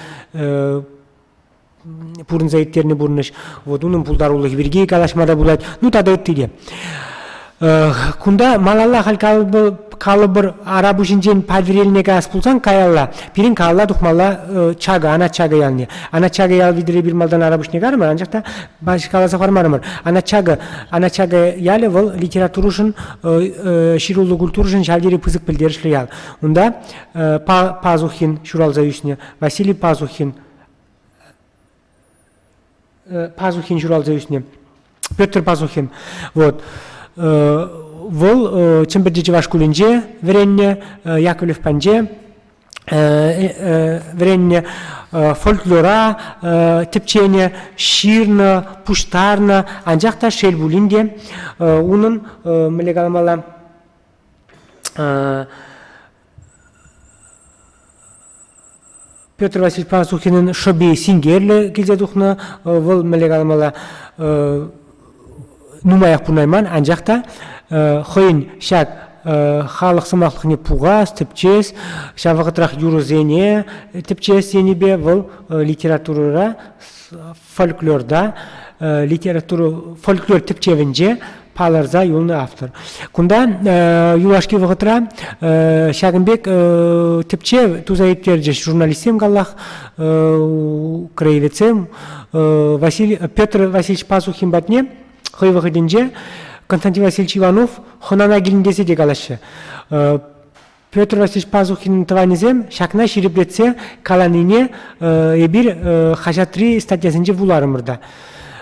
Пурӑнса ирттернӗ пурнӑҫ. Вот унӑн пултарулӑхӗ пирки калаҫма та пулать. Ну тата ытти те. Кунта малалла халь калӑпӑр Арапуҫӗнчен Патӑрьелне каяс пулсан каялла пирӗн каялла тухмалла Чакӑ, Анат Чакӑ ялне. Анат Чакӑ ял витӗр эпир малтан Арапуҫне карӑмӑр, анчах та каласа хӑвармарӑмӑр. Анат Чакӑ, Анат Чакӑ ялӗ вӑл литературӑшӑн, ҫыруллӑ культурӑшӑн ҫав тери пысӑк пӗлтерӗшлӗ ял. Унта Пазухин ҫуралса ӳснӗ, Василий Пазухин Пазухин ҫуралса ӳснӗ. Петр Пазухин. Вот. Вӑл Чӗмпӗрти чӑваш шкулӗнче вӗреннӗ, Яковлев панче вӗреннӗ, фольклора тӗпченӗ, ҫырнӑ, пуҫтарнӑ. Анчах та шел пулин те, унӑн, мӗнле каламалла, Петр Васильевич Пасухинӑн шӑпи синкерлӗ килсе тухнӑ. Вӑл мӗнле каламалла нумаях пурӑнайман, анчах та хӑйӗн ҫак халӑх сӑмахлӑхне пухас, тӗпчес, ҫав вӑхӑтрах юрӑсене тӗпчес енӗпе вӑл литературӑра фольклорта, литература фольклор тӗпчевӗнче палӑрса юлнӑ автор. Кунта юлашки вӑхӑтра ҫакӑн пек тӗпчев туса ирттерчӗҫ журналистсем каллах, краеведсем. Василий, Петр Васильевич Пасухин патне хӑй вӑхӑтӗнче Константин Васильевич Иванов хӑнана килнӗ тесе те калаҫҫӗ. Петр Васильевич Пазухинӑн тӑванӗсем ҫакна ҫирӗплетсе каланине эпир хаҫатри статьясенче вуларӑмӑр та.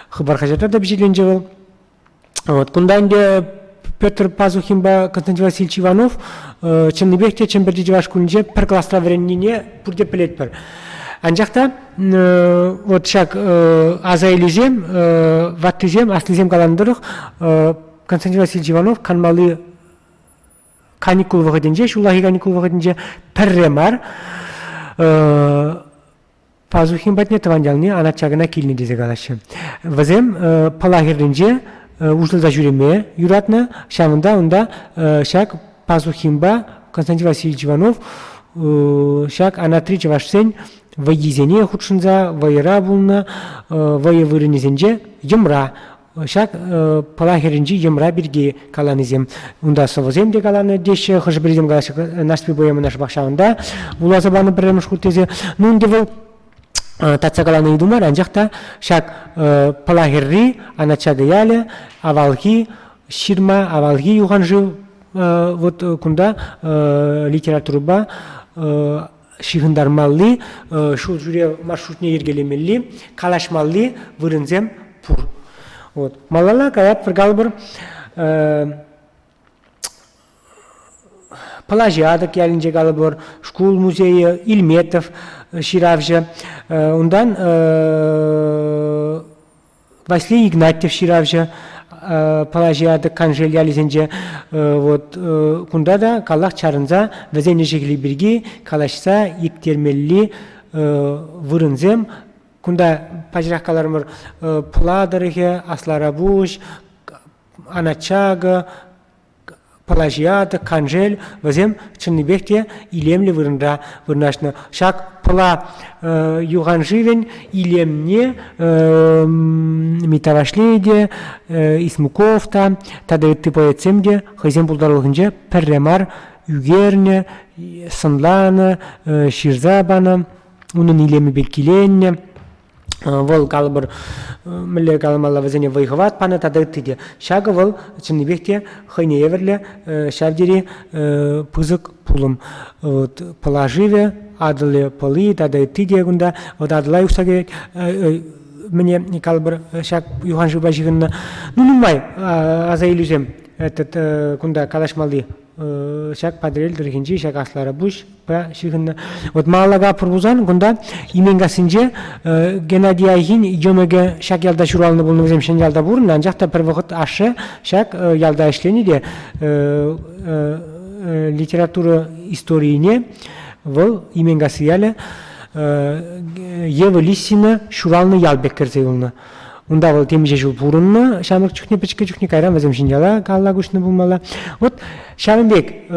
Хыпар хаҫатра та пичетленчӗ вӑл. Вот. Кунта ӗнтӗ Петр Пазухинпа Константин Васильевич Иванов чӑннипех те Чӗмпӗрти чӑваш шкулӗнче пӗр класра вӗреннине пурте пӗлетпӗр. Анчах та вот ҫак аса илӳсем, ваттисем, аслисем каланӑ тӑрӑх, Константин Васильевич Иванов канмалли каникул вӑхӑтӗнче, ҫуллахи каникул вӑхӑтӗнче пӗрре мар Пазухин патне тӑван ялне Анат Чакӑна килнӗ тесе калаҫҫӗ. Вӗсем Пӑла хӗрринче уҫӑлса ҫӳреме юратнӑ. Ҫавӑнта унта ҫак Пазухинпа Константин Васильевич Иванов ҫак анатри чӑвашсен вӑййисене хутшӑнса вӑйӑра пулнӑ, вӑйӑ вырӑнӗсенче йӑмра Ҫак Пӑла хӗрринчи йӑмра пирки каланисем. Унта сӑвӑсем те каланӑ теҫҫӗ, хӑшӗ-пӗрисем калаҫҫӗ Нарспи поэмӑна шӑпах ҫавӑнта вуласа панӑ пӗрремӗш хут тесе. Ну, ӗнтӗ вӑл татса каланӑ ыйту мар, анчах та ҫак Пӑла хӗрри, Анат Чакӑ ялӗ, авалхи ҫырма, авалхи юханшыв вот кунта литературӑпа ҫыхӑнтармалли, ҫул ҫӳрев маршрутне йӗркелемелли, калаҫмалли вырӑнсем пур. Вот. Малалла каятпӑр калӑпӑр. Пӑлаҫи Атӑк ялӗнче калӑпӑр, шкул музейӗ, Ильметов ҫыравҫӑ. Унтан Василий Игнатьев ҫыравҫӑ Пӑлаҫи Атӑк Каншел ялӗсенче вот кунта та каллах чарӑнса вӗсен ӗҫӗ-хӗлӗ пирки калаҫса ирттермелли вырӑнсем кунта паҫӑрах каларӑмӑр Пӑла тӑрӑхӗ, Асларапуҫ, Анат Чакӑ, Пӑлаҫиата, Каншел вӗсем чӑннипех те илемлӗ вырӑнта вырнаҫнӑ. Ҫак Пӑла юханшывӗн илемне Митта Ваҫлейӗ те, Исмуков та тата ытти поэтсем те хӑйсен пултарулӑхӗнче пӗрре мар ӳкернӗ, сӑнланӑ, ҫырса панӑ, унӑн илемӗпе киленнӗ. Вӑл калӑпӑр, мӗнле каламалла, вӗсене вӑй-хӑват панӑ тата ытти те. Ҫакӑ вӑл чӑннипех те хӑйне евӗрлӗ ҫав тери пысӑк пулӑм. Вот Пӑла шывӗ, Атӑлӗ пӑли тата ытти те кунта. Вот Атӑла юхса кӗрет. Мӗне калӑпӑр, ҫак юханшывпа ҫыхӑннӑ. Ну, нумай аса илӳсем этот кунта калаҫмалли ҫак Патӑрьел тӑрӑхӗнчи ҫак Аслӑ Арапуҫпа ҫыхӑннӑ. Вот малалла пур пулсан кунта Именкассинче Геннадий Айхин йӑмӑкӗ ҫак ялта ҫуралнӑ пулнӑ, вӗсем ҫӗн ялта пурӑннӑ, анчах та пӗр вӑхӑт ашшӗ ҫак ялта ӗҫленӗ те литература историне вӑл Именкасси ялӗ Ева Лисина ҫуралнӑ ял пек кӗрсе юлнӑ. Унта вӑл темиҫе ҫул пурӑннӑ, ҫамрӑк чухне, пӗчӗккӗ чухне, кайран вӗсем Ҫӗньяла калла куҫнӑ пулмалла. Вот ҫавӑн пек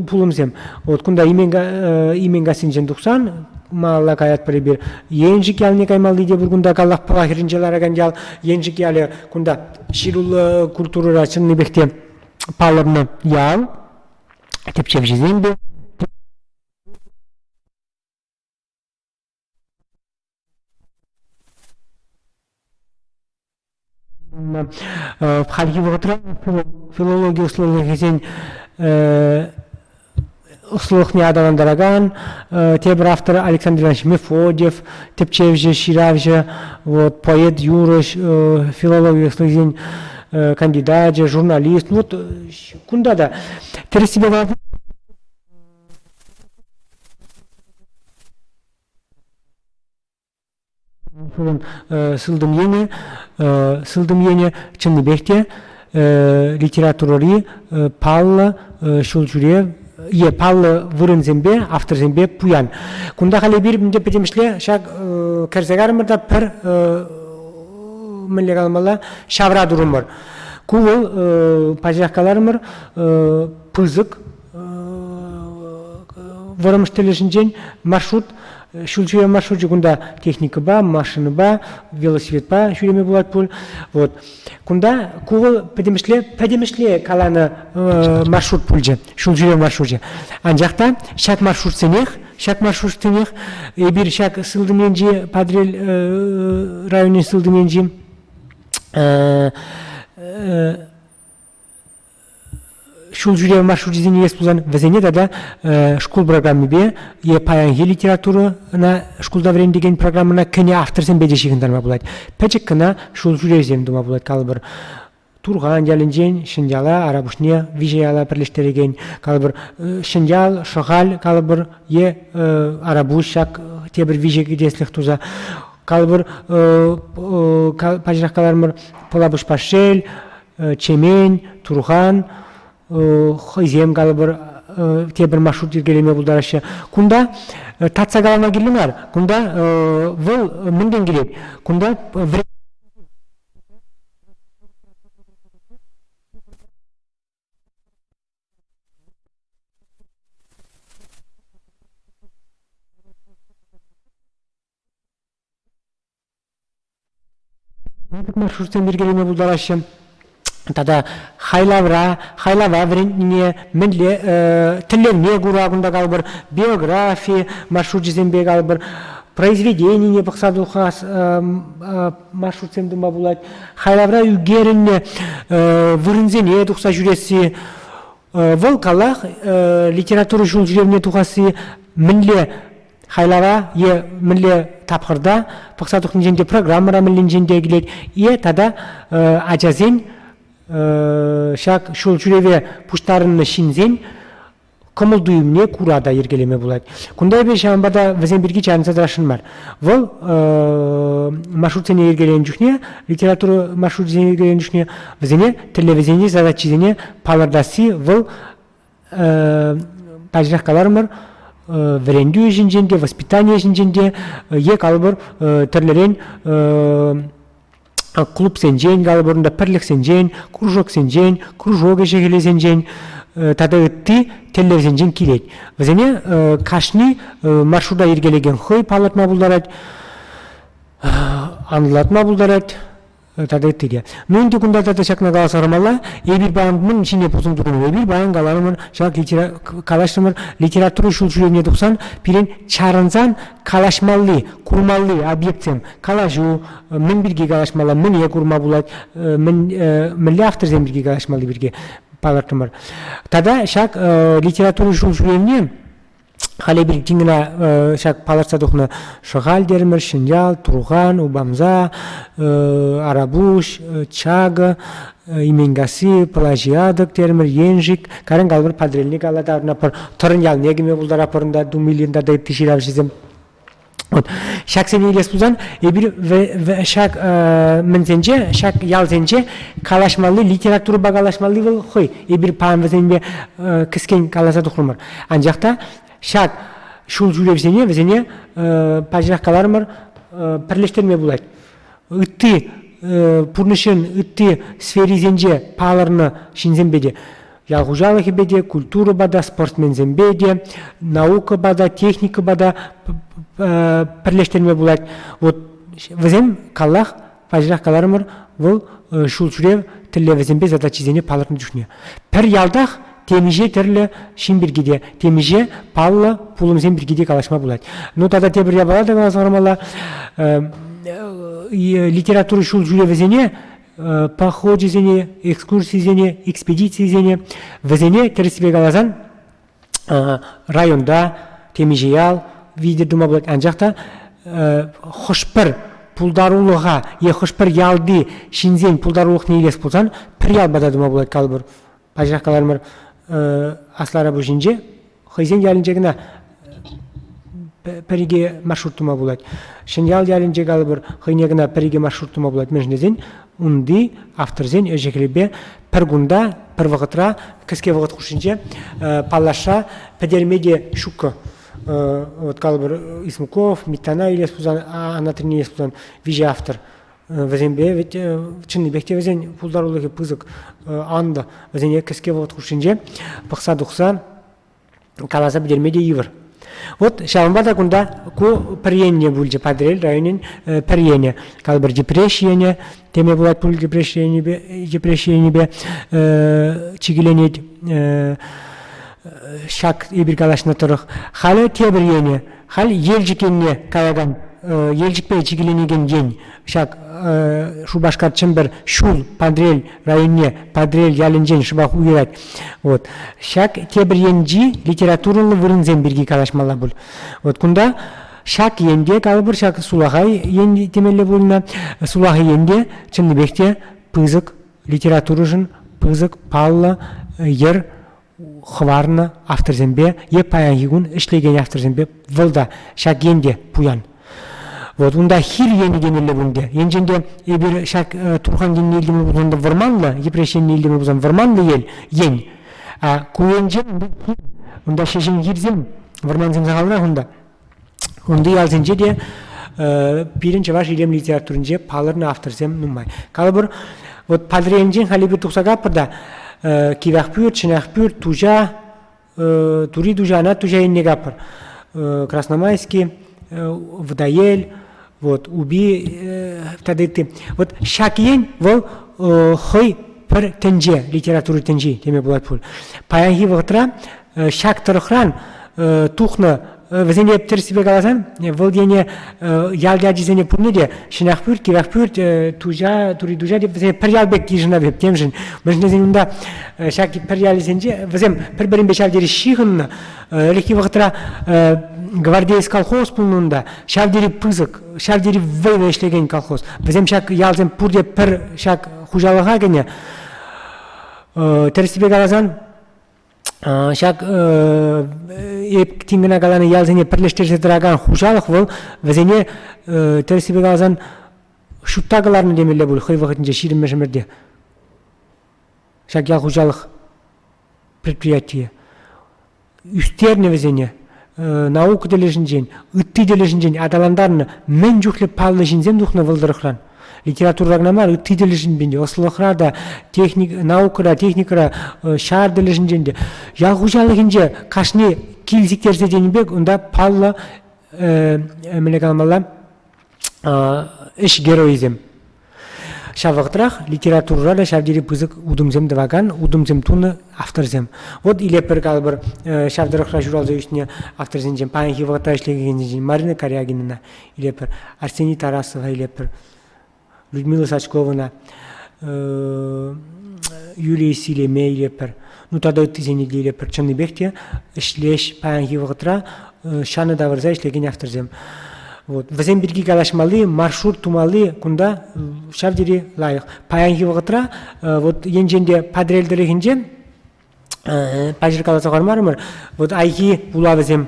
пулӑмсем. Вот кунта Именкассинчен тухсан малалла каятпӑр эпир. Еншик ялне каймалли те пур кунта, каллах Пӑла хӗрринче ларакан ял. Еншик ялӗ кунта ҫыруллӑ культурӑра чӑннипех те палӑрнӑ ял. Тӗпчевҫӗсем те Хальхи вӑхӑтра филологи ӑслӑлӑхӗсен ӑслӑлӑхне аталантаракан тепӗр автор Александр Иванович Мефодьев, тӗпчевҫӗ, ҫыравҫӑ, вот, поэт, юрӑҫ, филологи ӑслӑлӑхӗсен кандидачӗ, журналист. Вот кунта та тӗрӗссипе Унӑн сылтӑм енӗ, сылтӑм енӗ чӑннипех те. литературӑри паллӑ ҫулҫӳрев е паллӑ вырӑнсемпе, авторсемпе пуян. Кунта халь эпир ӗнтӗ пӗтӗмӗшле ҫак кӗрсе карӑмӑр та пӗр мӗнле каламалла ҫавра турӑмӑр. Ку вӑл пачах каларӑмӑр пысӑк вӑрӑмӑш тӗлӗшӗнчен маршрут ҫул ҫӳрев маршручӗ кунта техникӑпа, машинӑпа, велосипедпа ҫӳреме пулать пуль. Вот. Кунта ку вӑл пӗтӗмӗшле пӗтӗмӗшле каланӑ маршрут пулчӗ, ҫул ҫӳрев маршручӗ. Анчах та ҫак маршрутсенех, ҫак маршрутсенех эпир ҫак сылтӑм енчи Патӑрьел районӗн сылтӑм енчи ҫул ҫӳрев маршручӗсене илес пулсан вӗсене тата шкул программипе е паянхи литературӑна шкулта вӗрентекен программӑна кӗнӗ авторсемпе те ҫыхӑнтарма пулать. Пӗчӗк кӑна ҫул ҫӳревсем тума пулать калӑпӑр. Турхан ялӗнчен Ҫӗньяла, Арапуҫне виҫӗ яла пӗрлештерекен калӑпӑр Ҫӗньял, Шӑхаль калӑпӑр е Арапуҫ ҫак тепӗр виҫӗ кӗтеслӗх туса калӑпӑр пачах каларӑмӑр Пӑлапуҫ Пашьел, Чемен, Турхан хӑйсем калӑпӑр тепӗр маршрут йӗркелеме пултараҫҫӗ. Кунта татса калама кирлӗ мар. Кунта вӑл мӗнтен килет? Кунта Пысӑк маршрутсем йӗркелеме пултараҫҫӗ. Тата хайлавра, хайлава вӗрентнине мӗнле тӗллевне кура кунта калӑпӑр, биографи маршручӗсемпе калӑпӑр, произведенине пӑхса тухас маршрутсем тума пулать. Хайлавра ӳкерӗннӗ вырӑнсене тухса ҫӳресси, вӑл калах литература ҫул ҫӳревне тухасси мӗнле хайлава е мӗнле тапхӑрта пӑхса тухнинчен те программӑра мӗнлинчен те килет е тата ачасен ҫак ҫул ҫӳреве пуҫтарӑннӑ ҫынсен кӑмӑл-туйӑмне кура та йӗркелеме пулать. Кунта эпир ҫавӑнпа та вӗсем пирки чарӑнса тӑрасшӑн мар. Вӑл маршрутсене йӗркеленӗ чухне, литература маршручӗсене йӗркеленӗ чухне вӗсене тӗллевӗсене, задачисене палӑртасси вӑл пачах каларӑмӑр, вӗрентӳ ӗҫӗнчен те, воспитани ӗҫӗнчен те е калӑпӑр тӗрлӗрен клубсенчен, калӑпӑр унта пӗрлӗхсенчен, кружоксенчен, кружок ӗҫӗ-хӗлӗсенчен тата ытти тӗллевсенчен килет. Вӗсене кашни маршрута йӗркелекен хӑй палӑртма пултарать, анлӑлатма пултарать. Тата ытти те. Ну ӗнтӗ кунта тата ҫакна каласа хӑвармалла. Эпир паян мӗн ҫине пусӑм турӑмӑр? Эпир паян каларӑмӑр, ҫак калаҫрӑмӑр, литература ҫул ҫӳревне тухсан пирӗн чарӑнсан калаҫмалли, курмалли объектсем, калаҫу, мӗн пирки калаҫмалла, мӗне курма пулать, мӗн, мӗнле авторсем пирки калаҫмалли пирки палӑртрӑмӑр. Тата ҫак литература ҫул ҫӳревне Халь эпир тин кӑна ҫак палӑртса тухнӑ Шӑхаль терӗмӗр, Ҫӗньял, Турхан, Упамса, Арапуҫ, Чакӑ, Именкасси, Пӑлаҫи Атӑк терӗмӗр, Еншик, кайран калӑпӑр Патӑрьелне калла таврӑнатпӑр, Тӑрӑн ялне кӗме пултаратпӑр унта Думилин тата ытти ҫыравҫӑсем. Вот. Ҫаксене илес пулсан, эпир ҫак мӗнсенче, ҫак ялсенче калаҫмалли, литературӑпа калаҫмалли вӑл хӑй. Эпир паян вӗсемпе кӗскен каласа тухрӑмӑр. Анчах та ҫак ҫул ҫӳревсене вӗсене пачах каларӑмӑр, пӗрлештерме пулать. Ытти пурнӑҫӑн ытти сферисенче палӑрнӑ ҫынсемпе те ял хуҫалӑхӗпе те, культурӑпа та, спортсменсемпе те, наукӑпа та, техникӑпа та пӗрлештерме пулать. Вот вӗсем каллах пачах каларӑмӑр, вӑл ҫул ҫӳрев тӗллевӗсемпе задачисене палӑртнӑ чухне. Пӗр ялтах темиҫе тӗрлӗ ҫын пирки те, темиҫе паллӑ пулӑмсем пирки те калаҫма пулать. Ну тата тепӗр япала та каласа хӑвармалла. Литература ҫул ҫӳревӗсене похочӗсене, экскурсисене, экспедицисене, вӗсене тӗрӗссипе каласан районта темиҫе ял витӗр тума пулать. Анчах та хӑш-пӗр пултарулӑха е хӑш-пӗр ялти ҫынсен пултарулӑхне илес пулсан пӗр ялпа та тума пулать калӑпӑр. Пачах каларӑмӑр, Аслӑ Арапуҫӗнче хӑйсен ялӗнче кӑна. пӗр-икӗ маршрут тума пулать. Ҫӗньял ялӗнче калӑпӑр, хӑйне кӑна пӗр-икӗ маршрут тума пулать. Мӗншӗн тесен унти авторсен ӗҫӗ-хӗлӗпе пӗр кунта, пӗр вӑхӑтра, кӗске вӑхӑт хушшинче паллашса пӗтерме те ҫуккӑ. Вот калӑпӑр, Исмуков, Миттана илес пулсан, Анатрине илес пулсан, виҫӗ автор. Вӗсемпе ведь чӑннипех те вӗсен пултарулӑхӗ пысӑк, анлӑ. Вӗсене кӗске вӑхӑт хушшинче пӑхса тухса каласа пӗтерме те йывӑр. Вот ҫавӑнпа та кунта ку пӗр енне пулчӗ Патӑрьел районӗн пӗр енӗ. Калӑпӑр Йӗпреҫ енӗ теме пулать пуль Йӗпреҫ енӗпе, Йӗпреҫ енӗпе чикӗленет ҫак эпир калаҫнӑ тӑрӑх. Халӗ тепӗр енӗ. Халь Елчӗк енне каякан Елчӗкпе чикӗленекен ен ҫак Шупашкар Чӗмпӗр ҫул Патӑрьел районне Патӑрьел ялӗнчен шӑпах уйӑрать. Вот. Ҫак тепӗр енчи литературӑллӑ вырӑнсем пирки калаҫмалла пуль. Вот кунта ҫак енте калӑпӑр, ҫак сулахай ен темелле пулнӑ. Сулахай енте чӑннипех те пысӑк литературӑшӑн пысӑк паллӑ йӗр хӑварнӑ авторсемпе е паянхи кун ӗҫлекен авторсемпе вӑл та ҫак ен те пуян. Вот унта хир енӗ темелле пуль Енчен те эпир ҫак Турхан енне илтӗмӗр пулсан та вӑрманлӑ, Йӗпреҫ енне илтӗмӗр пулсан вӑрманлӑ ел, ен. А ку енче унта ҫеҫен хирсем, вӑрмансем сахалрах унта. Унти ялсенче те пирӗн чӑваш илем литературинче палӑрнӑ авторсем нумай. Калӑпӑр, вот Патӑрьелӗнчен халь эпир тухса кайӑпӑр та Кивахпӳрт, Ҫӗнахпӳрт, Туҫа, Тури Туҫа, Анат Туҫа енне кайӑпӑр. Красномайски, Вӑтаел, вот, Упи тата ытти. Вот ҫак ен вӑл хӑй пӗр тӗнче, литература тӗнчи теме пулать пуль. Паянхи вӑхӑтра ҫак тӑрӑхран тухнӑ вӗсене тӗрӗссипе каласан вӑл ене ял ячӗсене пурне те Ҫӗнахпӳрт, Кивахпӳрт, Туҫа, Тури Туҫа деп вӗсене пӗр ял пек йышӑнап эп темшӗн. Мӗншӗн тесен унта ҫак пӗр ялӗсенче вӗсем пӗр-пӗринпе ҫав тери ҫыхӑннӑ. Ӗлӗкхи вӑхӑтра гвардеец колхоз пулнӑ унта. Ҫав тери пысӑк, ҫав тери вӑйлӑ ӗҫлекен колхоз. Вӗсем ҫак ялсем пурте пӗр ҫак хуҫалӑха кӗнӗ. Тӗрӗссипе каласан, Ҫак эп тин кӑна каланӑ ялсене пӗрлештерсе тӑракан хуҫалӑх вӑл вӗсене тӗрӗссипе каласан ҫутта кӑларнӑ темелле пуль хӑй вӑхӑтӗнче ҫирӗммӗш ӗмӗрте. Ҫак ял хуҫалӑх предприятийӗ ӳстернӗ вӗсене наука тӗлӗшӗнчен, ытти тӗлӗшӗнчен аталантарнӑ мӗн чухлӗ паллӑ ҫынсем тухнӑ вӑл тӑрӑхран. Литература кӑна мар, ытти тӗлӗшӗнчен те, ӑслӑлӑхра та, техник, наукӑра, техникӑра, ҫар тӗлӗшӗнчен те. Ял хуҫалӑхӗнче кашни кил сиктерсе тенӗ пек унта паллӑ, мӗнле каламалла, ӗҫ геройӗсем. Ҫав вӑхӑтрах литературӑра та ҫав тери пысӑк утӑмсем тӑвакан, утӑмсем тунӑ авторсем. Вот илеппӗр калӑпӑр, ҫав тӑрӑхра ҫуралса ӳснӗ авторсенчен, паянхи вӑхӑтра ӗҫлекенсенчен Марина Карягинӑна илеппӗр, Арсений Тарасова илеппӗр, Людмила Сачковӑна, Юлия Силеме илеппӗр, ну тата ыттисене те илеппӗр. Чӑннипех те ӗҫлеҫ паянхи вӑхӑтра ҫанӑ тавӑрса ӗҫлекен авторсем. Вот. Вӗсем пирки калаҫмалли, маршрут тумалли кунта ҫав тери лайӑх. Паянхи вӑхӑтра вот енчен те Патӑрьел тӑрӑхӗнче паҫӑр каласа хӑвармарӑмӑр, вот Айхи вулавӗсем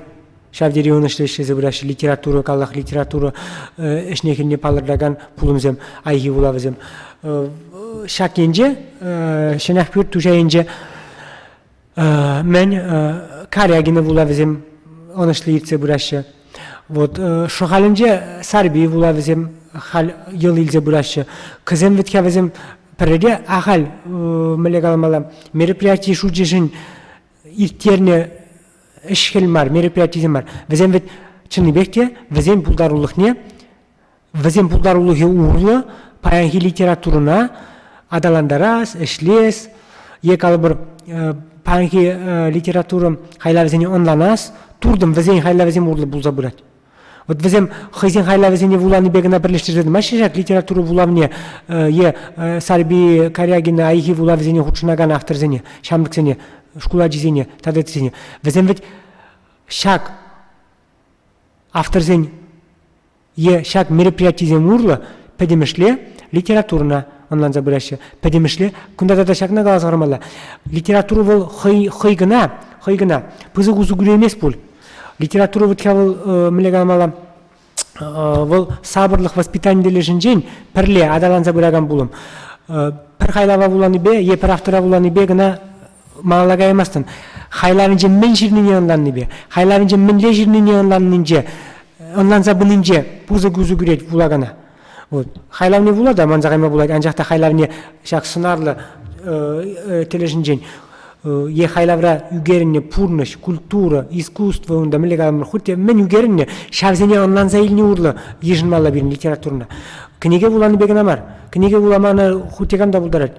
ҫав тери ӑнӑҫлӑ ӗҫлесе пыраҫҫӗ. Литература, каллах литература ӗҫне-хӗлне палӑртакан пулӑмсем, Айхи вулавӗсем. Ҫак енче, Ҫӗнахпӳрт Туҫа енче Мӗн Карягина вулавӗсем ӑнӑҫлӑ иртсе пыраҫҫӗ. Вот Шӑхалӗнче Сарпи вулавӗсем халь йӑл илсе пыраҫҫӗ. Кӗсем вӗт-ха вӗсем пӗрре те ахаль мӗнле каламалла мероприяти шучӗшӗн ирттернӗ ӗҫ-хӗл мар, мероприятисем мар. Вӗсем вӗт чӑннипех те вӗсен пултарулӑхне Вӗсен пултарулӑхӗ урлӑ паянхи литературӑна аталантарас, ӗҫлес е калӑпӑр паянхи литература хайлавӗсене ӑнланас туртӑм вӗсен хайлавӗсем урлӑ пулса пырать. Вот вӗсем хӑйсен хайлавӗсене вуланипе кӑна пӗрлештерсе тӑмаҫҫӗ ҫак литература вулавне е Сарпи Карягина Айхи вулавӗсене хутшӑнакан авторсене, ҫамрӑксене, шкул ачисене тата ыттисене. Вӗсем вӗт ҫак авторсен е ҫак мероприятисем урлӑ пӗтӗмӗшле литературӑна ӑнланса пыраҫҫӗ. Пӗтӗмӗшле кунта тата ҫакна каласа хӑвармалла. Литература вӑл хӑй, хӑй кӑна, хӑй кӑна пысӑк усӑ кӳреймест пуль. Литература вӗт-ха вӑл мӗнле каламалла, вӑл сапӑрлӑх воспитани тӗлӗшӗнчен пӗрле аталанса пыракан пулӑм. Пӗр хайлава вуланипе е пӗр автора вуланипе кӑна малалла каймастӑн. Хайлавӗнче мӗн ҫырнине ӑнланнипе, хайлавӗнче мӗнле ҫырнине ӑнланнинче, ӑнланса пынинче пысӑк усӑ кӳрет вулакана. Вот. Хайлавне вула та манса кайма пулать, анчах та хайлавне ҫак сӑнарлӑ тӗлӗшӗнчен е хайлавра ӳкерӗннӗ пурнӑҫ, культура, искусство унта мӗнле каламӑр, хуть те мӗн ӳкерӗннӗ, ҫавсене ӑнланса илни урлӑ йышӑнмалла пирӗн литературӑна. Кӗнеке вуланипе кӑна мар. Кӗнеке вуламана хуть те кам та пултарать.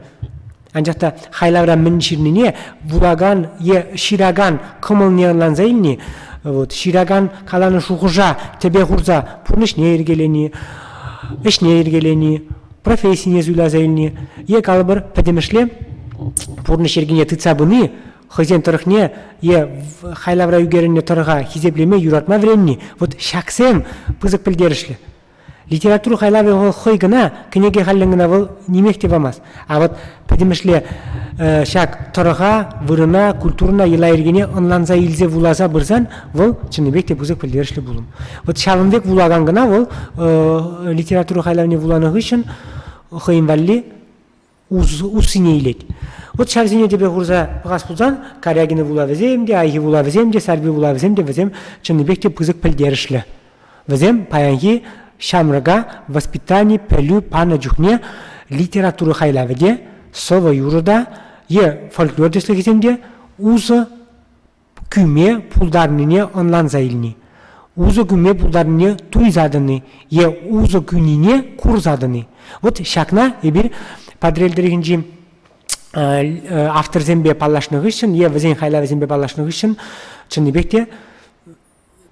Анчах та хайлавра мӗн ҫырнине вулакан е ҫыракан кӑмӑлне ӑнланса илни, вот, ҫыракан каланӑ шухӑша тӗпе хурса пурнӑҫне йӗркелени, ӗҫне йӗркелени, профессине суйласа илни е, калӑпӑр, пӗтӗмӗшле пурнӑҫ йӗркине тытса пыни хӑйсен тӑрӑхне е хайлавра ӳкерӗннӗ тӑрӑха хисеплеме, юратма вӗренни, вот ҫаксем пысӑк пӗлтерӗшлӗ. Литература хайлавӗ вӑл хӑй кӑна, кӗнеке хальлӗн кӑна вӑл нимех те памасть. А вот пӗтӗмӗшле ҫак тӑрӑха, вырӑна, культурӑна, йӑла-йӗркене ӑнланса илсе вуласа пырсан вӑл чӑннипех те пысӑк пӗлтерӗшлӗ пулӑм. Вот ҫавӑн пек вулакан кӑна вӑл литература хайлавне вуланӑ хыҫҫӑн хӑйӗн валли уссине илет. Вот ҫавсене тӗпе хурса пӑхас пулсан Карягина вулавӗсем те, Айхи вулавӗсем те, Сарпи вулавӗсем те вӗсем чӑннипех те пысӑк пӗлтерӗшлӗ. Вӗсем паянхи ҫамрӑка воспитани, пӗлӳ панӑ чухне литература хайлавӗ те, сӑвӑ-юрӑ та е фольклор тӗслӗхӗсем те усӑ кӳме пултарнине ӑнланса илни, усӑ кӳме пултарнине туйса тӑни е усӑ кӳнине курса тӑни. Вот ҫакна эпир Патӑрьел тӑрӑхӗнчи авторсемпе паллашнӑ хыҫҫӑн е вӗсен хайлавӗсемпе паллашнӑ хыҫҫӑн чӑннипех те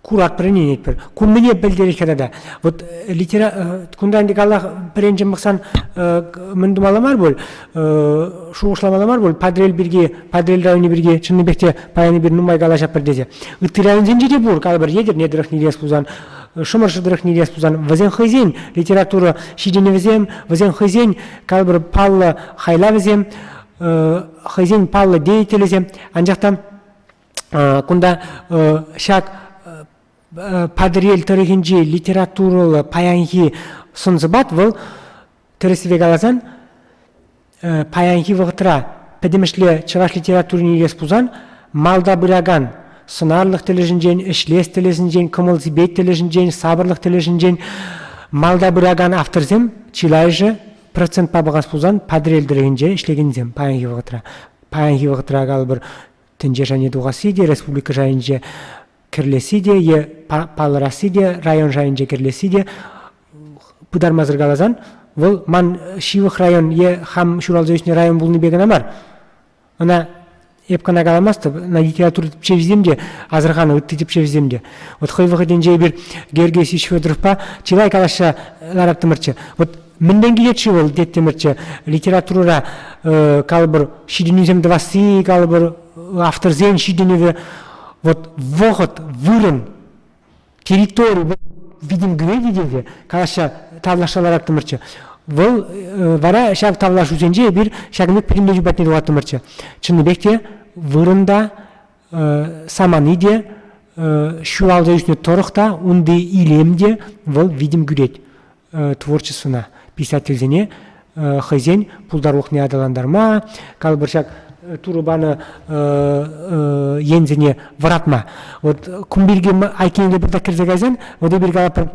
куратпӑр, ӗненетпӗр. Ку мӗне пӗлтерет-ха тата? Вот литера кунта ӗнтӗ каллах пӗренчен пӑхсан мӗн тумалла мар пуль, шухӑшламалла мар пуль Патӑрьел пирки, Патӑрьел районӗ пирки чӑннипех те паян эпир нумай калаҫатпӑр тесе. Ытти районсенче те пур, калӑпӑр, Етӗрне тӑрӑхне илес пулсан, Шӑмӑршӑ тӑрӑхне илес пулсан, вӗсен хӑйсен литература ҫитӗнӗвӗсем, вӗсен хӑйсен, калӑпӑр, паллӑ хайлавӗсем, хӑйсен паллӑ деятелӗсем. Анчах та кунта ҫак Патӑрьел тӑрӑхӗнчи литературӑллӑ паянхи сӑн-сӑпат вӑл, тӗрӗссипе каласан, паянхи вӑхӑтра пӗтӗмӗшле чӑваш литературине илес пулсан, малта пыракан сӑнарлӑх тӗлӗшӗнчен, ӗҫлес тӗлӗшӗнчен, кӑмӑл-сипет тӗлӗшӗнчен, сапӑрлӑх тӗлӗшӗнчен малта пыракан авторсем чылайӑшӗ процентпа пӑхас пулсан Патӑрьел тӑрӑхӗнче ӗҫлекенсем паянхи вӑхӑтра. Паянхи вӑхӑтра калӑпӑр, тӗнче шайне тухасси те, республика шайӗнче кӗрлесси те е палӑрасси те, район шайӗнче кӗрлесси те пытармасӑр каласан, вӑл ман ҫывӑх район е хам ҫуралса ӳснӗ район пулнипе кӑна мар. Ӑна эп кӑна каламастӑп, ӑна литература тӗпчевҫисем те асӑрханӑ, ытти тӗпчевҫӗсем те. Вот хӑй вӑхӑтӗнче эпир Георгий Васильевич Федоровпа чылай калаҫса лараттӑмӑрччӗ. Вот мӗнтен килет-ши вӑл теттӗмӗрччӗ литературӑра калӑпӑр ҫитӗнӳсем тӑвасси, калӑпӑр авторсен ҫитӗнӗвӗ. Вот вӑхӑт, вырӑн, территори витӗм кӳрет тесе калаҫса тавлашса лараттӑмӑрччӗ. Вӑл вара ҫав тавлашусенче эпир ҫакӑн пек пӗтӗмлетӳ патне тухаттӑмӑрччӗ. Чӑннипех те вырӑнта самани те, ҫуралса ӳснӗ тӑрӑх та, унти илем те вӑл витӗм кӳрет творчествӑна, писательсене хӑйсен пултарулӑхне аталантарма, калӑпӑр ҫак Турӑ панӑ енсене вӑратма. Вот кун пирки айккинелле пӑртак кӗрсе кайсан, вот эпир калатпӑр,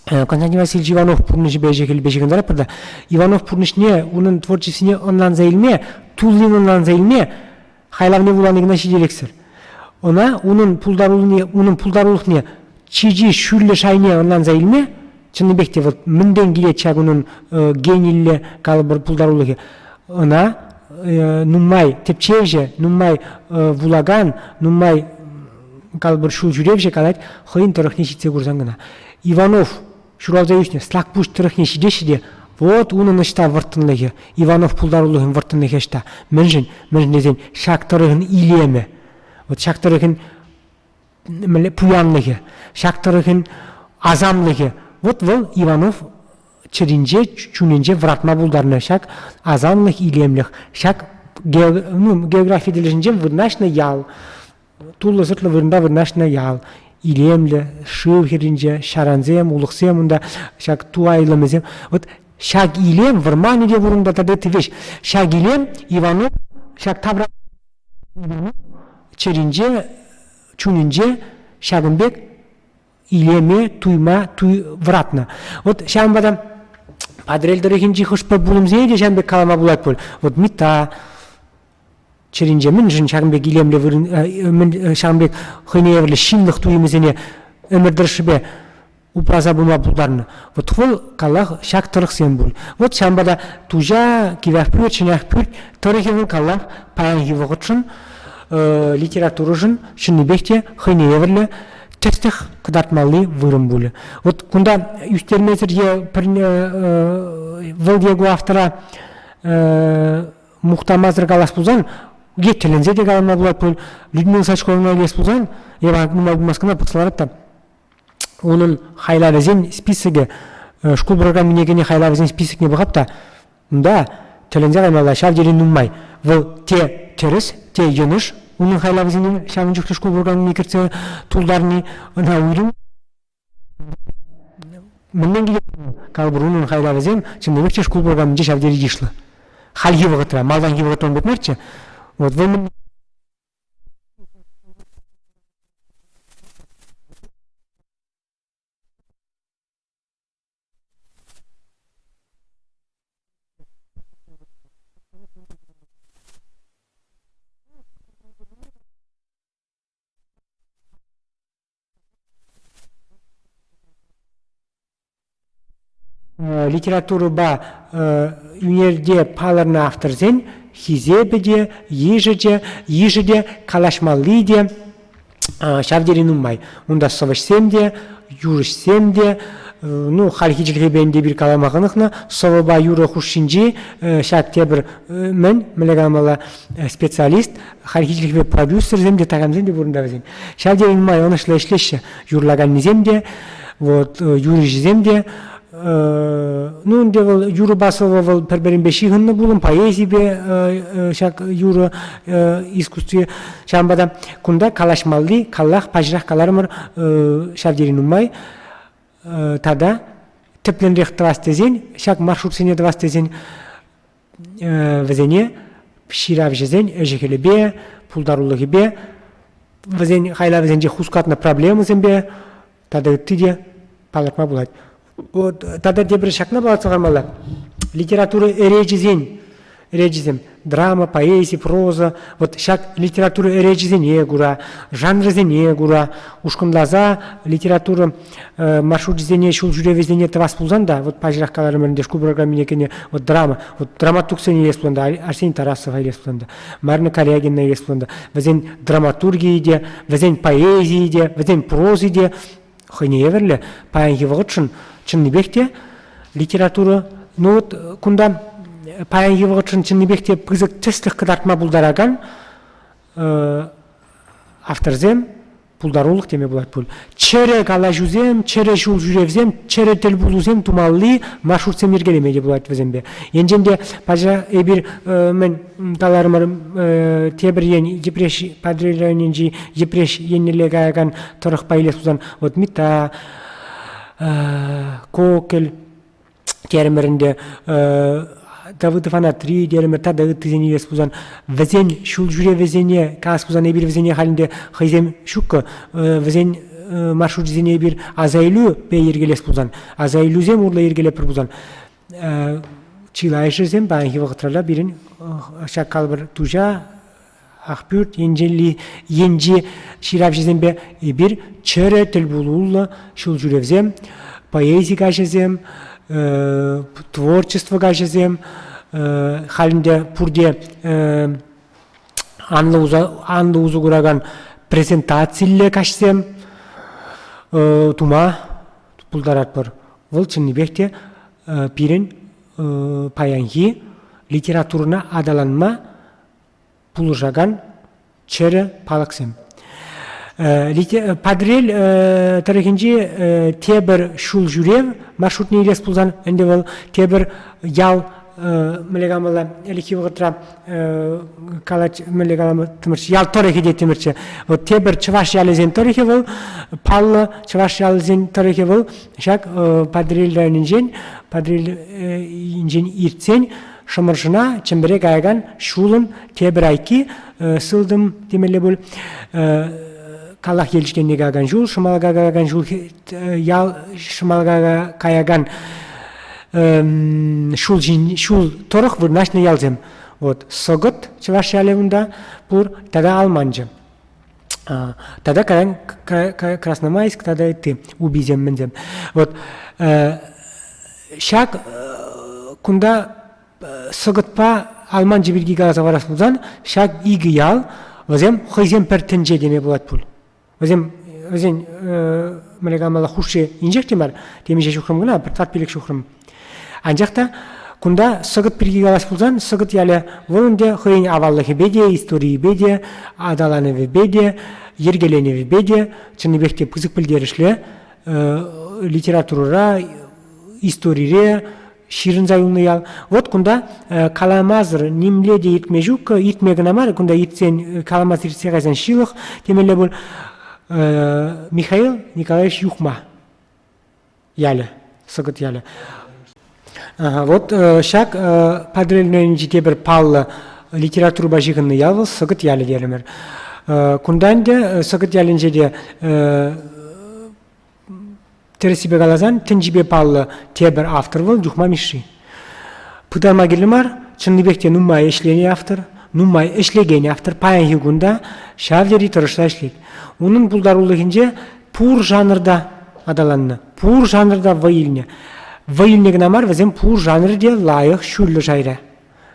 Константин Васильевич Иванов пурнӑҫӗпе ӗҫӗ-хӗлӗпе ҫыхӑнтаратпӑр та, Иванов пурнӑҫне, унӑн творчествине ӑнланса илме, туллин ӑнланса илме хайлавне вулани кӑна ҫителӗксӗр. Ӑна унӑн пултарулӑхне, унӑн пултарулӑхне чи-чи ҫӳллӗ шайне ӑнланса илме, чӑннипех те вӑл мӗнтен килет ҫак унӑн генилле калӑпӑр пултарулӑхӗ, ӑна нумай тӗпчевҫӗ, нумай вулакан, нумай калӑпӑр ҫул ҫӳревҫӗ калать хӑйӗн тӑрӑхне ҫитсе курсан кӑна. Иванов ҫуралса ӳснӗ Слакпуҫ тӑрӑхне ҫитеҫҫӗ те, вот унӑн ӑҫта вӑрттӑнлӑхӗ, Иванов пултарулӑхӗн вӑрттӑнлӑхӗ ӑҫта? Мӗншӗн? Мӗншӗн тесен ҫак тӑрӑхӑн илемӗ, вот ҫак тӑрӑхӑн мӗнле пуянлӑхӗ, ҫак тӑрӑхӑн асамлӑхӗ. Вот вӑл Иванов чӗринче, чунӗнче вӑратма пултарнӑ ҫак асамлӑх, илемлӗх, ҫак ну, географи тӗлӗшӗнчен вырнаҫнӑ ял, туллӑ-сӑртлӑ вырӑнта вырнаҫнӑ ял. Илемлӗ шыв хӗрринче ҫарансем, улӑхсем унта, ҫак ту айлӑмӗсем. Вот ҫак илем вӑрманӗ те пур унта тата ытти веҫ. Ҫак илем Иванов ҫак тавра чӗринче, чунӗнче ҫакӑн пек илеме туйма туй вӑратнӑ. Вот ҫавӑнпа та Патӑрьел тӑрӑхӗнчи хӑш-пӗр пулӑмсене те ҫавӑн пек калама пулать пуль. Вот Митта чӗринче мӗншӗн ҫакӑн пек илемлӗ вырӑн, ҫакӑн пек хӑйне евӗрлӗ ҫынлӑх туйӑмӗсене ӗмӗр тӑршшӗпе упраса пыма пултарнӑ. Вот вӑл каллах ҫак тӑрӑхсем пуль. Вот ҫавӑнпа та Туҫа, Кивӗ Ахпӳрт, Ҫӗнӗ Ахпӳрт тӑрӑхӗ вӑл каллах паянхи вӑхӑтшӑн, литературӑшӑн чӑннипех те хӑйне евӗрлӗ тӗслӗх кӑтартмалли вырӑн пулӗ. Вот кунта ӳстермесӗр е пӗр вӑл е ку автора мухтамасӑр калас пулсан, е тӗлӗнсе те калама пулать пуль, Людмила Сачковӑна илес пулсан, эпӗ нумай пулмасть кӑна пӑхса ларать та, унӑн хайлавӗсен списокӗ, шкул программине кӗнӗ хайлавӗсен списокне пӑхап та, унта тӗлӗнсе каймалла ҫав тери нумай. Вӑл те тӗрӗс, те йӑнӑш унӑн хайлавӗсене ҫавӑн чухлӗ шкул программине кӗртсе тултарни ӑна уйрӑм Мӗнлен килет калӑпӑр унӑн хайлавӗсем чӑннипех те шкул программинче ҫав тери йышлӑ. Хальхи вӑхӑтра, малтанхи вӑхӑтра ун пек марччӗ. Вот вӑл Литературӑпа ӳнерте палӑрнӑ авторсен хисепӗ те, йышӗ те, йышӗ те, калаҫмалли те ҫав тери нумай. Унта сӑвӑҫсем те, юрӑҫсем те, ну, хальхи чӗлхепе ӗнтӗ эпир калама хӑнӑхнӑ, сӑвӑпа юрӑ хушшинчи ҫак тепӗр мӗн, мӗнле каламалла, специалист, хальхи чӗлхепе продюсерсем те, такамсем те пур унта вӗсен. Ҫав тери нумай ӑнӑҫлӑ ӗҫлеҫҫӗ юрлаканнисем те, вот, юрӑҫисем те. Ну, ӗнтӗ вӑл юрӑпа сӑвӑ вӑл пӗр-пӗринпе ҫыхӑннӑ пулӑм, поэзипе ҫак юрӑ искусстви. Ҫавӑнпа та кунта калаҫмалли, каллах паҫӑрах каларӑмӑр, ҫав тери нумай. Тата тӗплӗнрех тӑвас тесен, ҫак маршрутсене тӑвас тесен вӗсене ҫыравҫӑсен ӗҫӗ-хӗлӗпе, пултарулӑхӗпе, вӗсен хайлавӗсенче хускатнӑ проблемӑсемпе тата ытти те палӑртма пулать. Вот, тата тепӗр ҫакна палӑртса хӑвармалла. Литература ӗречӗсен ӗречӗсем драма, поэзи, проза, вот ҫак литература ӗречӗсене кура, жанрӗсене кура ушкӑнласа литература маршручӗсене, ҫул ҫӳревӗсене тӑвас пулсан та, вот паҫӑрах каларӑмӑр ӗнтӗ шкул программине кӗнӗ вот драма, вот драматургсене илес пулсан та, Арсений Тарасова илес пулсан та, Марина Карягина илес пулсан та, вӗсен драматургийӗ те, вӗсен поэзийӗ те, вӗсен прози те хӑйне евӗрлӗ паянхи вӑхӑтшӑн чӑннипех те литература, ну вот кунта паянхи вӑхӑтшӑн чӑннипех те пысӑк тӗслӗх кӑтартма пултаракан авторсем пултарулӑх теме пулать пуль. Чӗрӗ калаҫусем, чӗрӗ ҫул ҫӳревсем, чӗрӗ тӗлпулусем тумалли маршрутсем йӗркелеме те пулать вӗсемпе. Енчен те пача эпир мӗн каларӑмӑр тепӗр ен Йӗпреҫ Патӑрьел районӗнчи Йӗпреҫ еннелле каякан тӑрӑхпа илес пулсан вот Митта, Кокель терӗмӗр ӗнтӗ, Давыдов Анатри терӗмӗр тата ыттисене илес пулсан вӗсен ҫул ҫӳревӗсене калас пулсан эпир вӗсене халь ӗнтӗ хӑйсем ҫуккӑ вӗсен маршручӗсене эпир аса илӳпе йӗркелес пулсан аса илӳсем урлӑ йӗркелетпӗр пулсан чылайӑшӗсем паянхи вӑхӑтра та пирӗн ҫак калӑпӑр Туҫа Ахпӳрт енчелли енчи ҫыравҫӑсемпе эпир чӗрӗ тӗлпулуллӑ ҫулҫӳревсем, поэзи каҫӗсем, творчество каҫӗсем, халь ӗнтӗ пурте анлӑ анлӑ усӑ куракан презентациллӗ каҫсем тума пултаратпӑр. Вӑл чӑннипех те пирӗн паянхи литературӑна аталанма пулӑшакан чӗрӗ палӑксем. Патӑрьел тӑрӑхӗнчи тепӗр ҫул ҫӳрев маршрутне илес пулсан ӗнтӗ вӑл тепӗр ял. мӗнле каламалла, ӗлӗкхи вӑхӑтра калать, мӗнле каламӑтӑмӑрччӗ, ял тӑрӑхӗ теттӗмӗрччӗ. Вот тепӗр чӑваш ялӗсен тӑрӑхӗ вӑл, паллӑ чӑваш ялӗсен тӑрӑхӗ вӑл ҫак Патӑрьел районӗнчен, Патӑрьелӗнчен иртсен Шӑмӑршӑна Чӗмпӗре каякан ҫулӑн тепӗр айкки сылтӑм темелле пуль. Каллах Елчӗкенне каякан ҫул, Шӑмалака каякан ҫул, ял Шӑмалака каякан ҫул, ҫул тӑрӑх вырнаҫнӑ ялсем. Вот Сӑкӑт чӑваш ялӗ унта пур тата Алманчӑ. Тата каян Красномайск тата ытти уписем мӗнсем. Вот ҫак кунта Сӑкӑтпа Алманчӑ пирки каласа парас пулсан ҫак икӗ ял вӗсем хӑйсем пӗр тӗнче теме пулать пуль. Вӗсем вӗсен мӗнле каламалла хушши инҫех те мар, темиҫе ҫухрӑм кӑна, пӗр тӑват-пилӗк ҫухрӑм. Анчах та кунта Сӑкӑт пирки калас пулсан, Сӑкӑт ялӗ вӑл ӗнтӗ хӑйӗн аваллӑхӗпе те, историйӗпе те, аталанӑвӗпе те, йӗркеленӗвӗпе те чӑннипех те пысӑк пӗлтерӗшлӗ литературӑра, историре ҫырӑнса юлнӑ ял. Вот кунта каламасӑр нимле те иртме ҫук, иртме кӑна мар, кунта иртсен каламасӑр иртсе кайсан ҫылӑх темелле пуль. Михаил Николаевич Юхма ялӗ, Сӑкӑт ялӗ. Вот ҫак Патӑрьел районӗнчи тепӗр паллӑ литературӑпа ҫыхӑннӑ ял вӑл Сӑкӑт ялӗ терӗмӗр. Кунта ӗнтӗ Сӑкӑт ялӗнче те Тӗрӗссипе каласан, тӗнчипе паллӑ тепӗр автор вӑл Юхма Мишши. Пытарма кирлӗ мар, чӑннипех те нумай ӗҫленӗ автор, нумай ӗҫлекен автор паянхи кун та ҫав тери тӑрӑшса ӗҫлет. Унӑн пултарулӑхӗнче пур жанрта аталаннӑ, пур жанрта вӑй илнӗ. Вӑй илнӗ кӑна мар, вӗсем пур жанрӗ те лайӑх, ҫӳллӗ шайра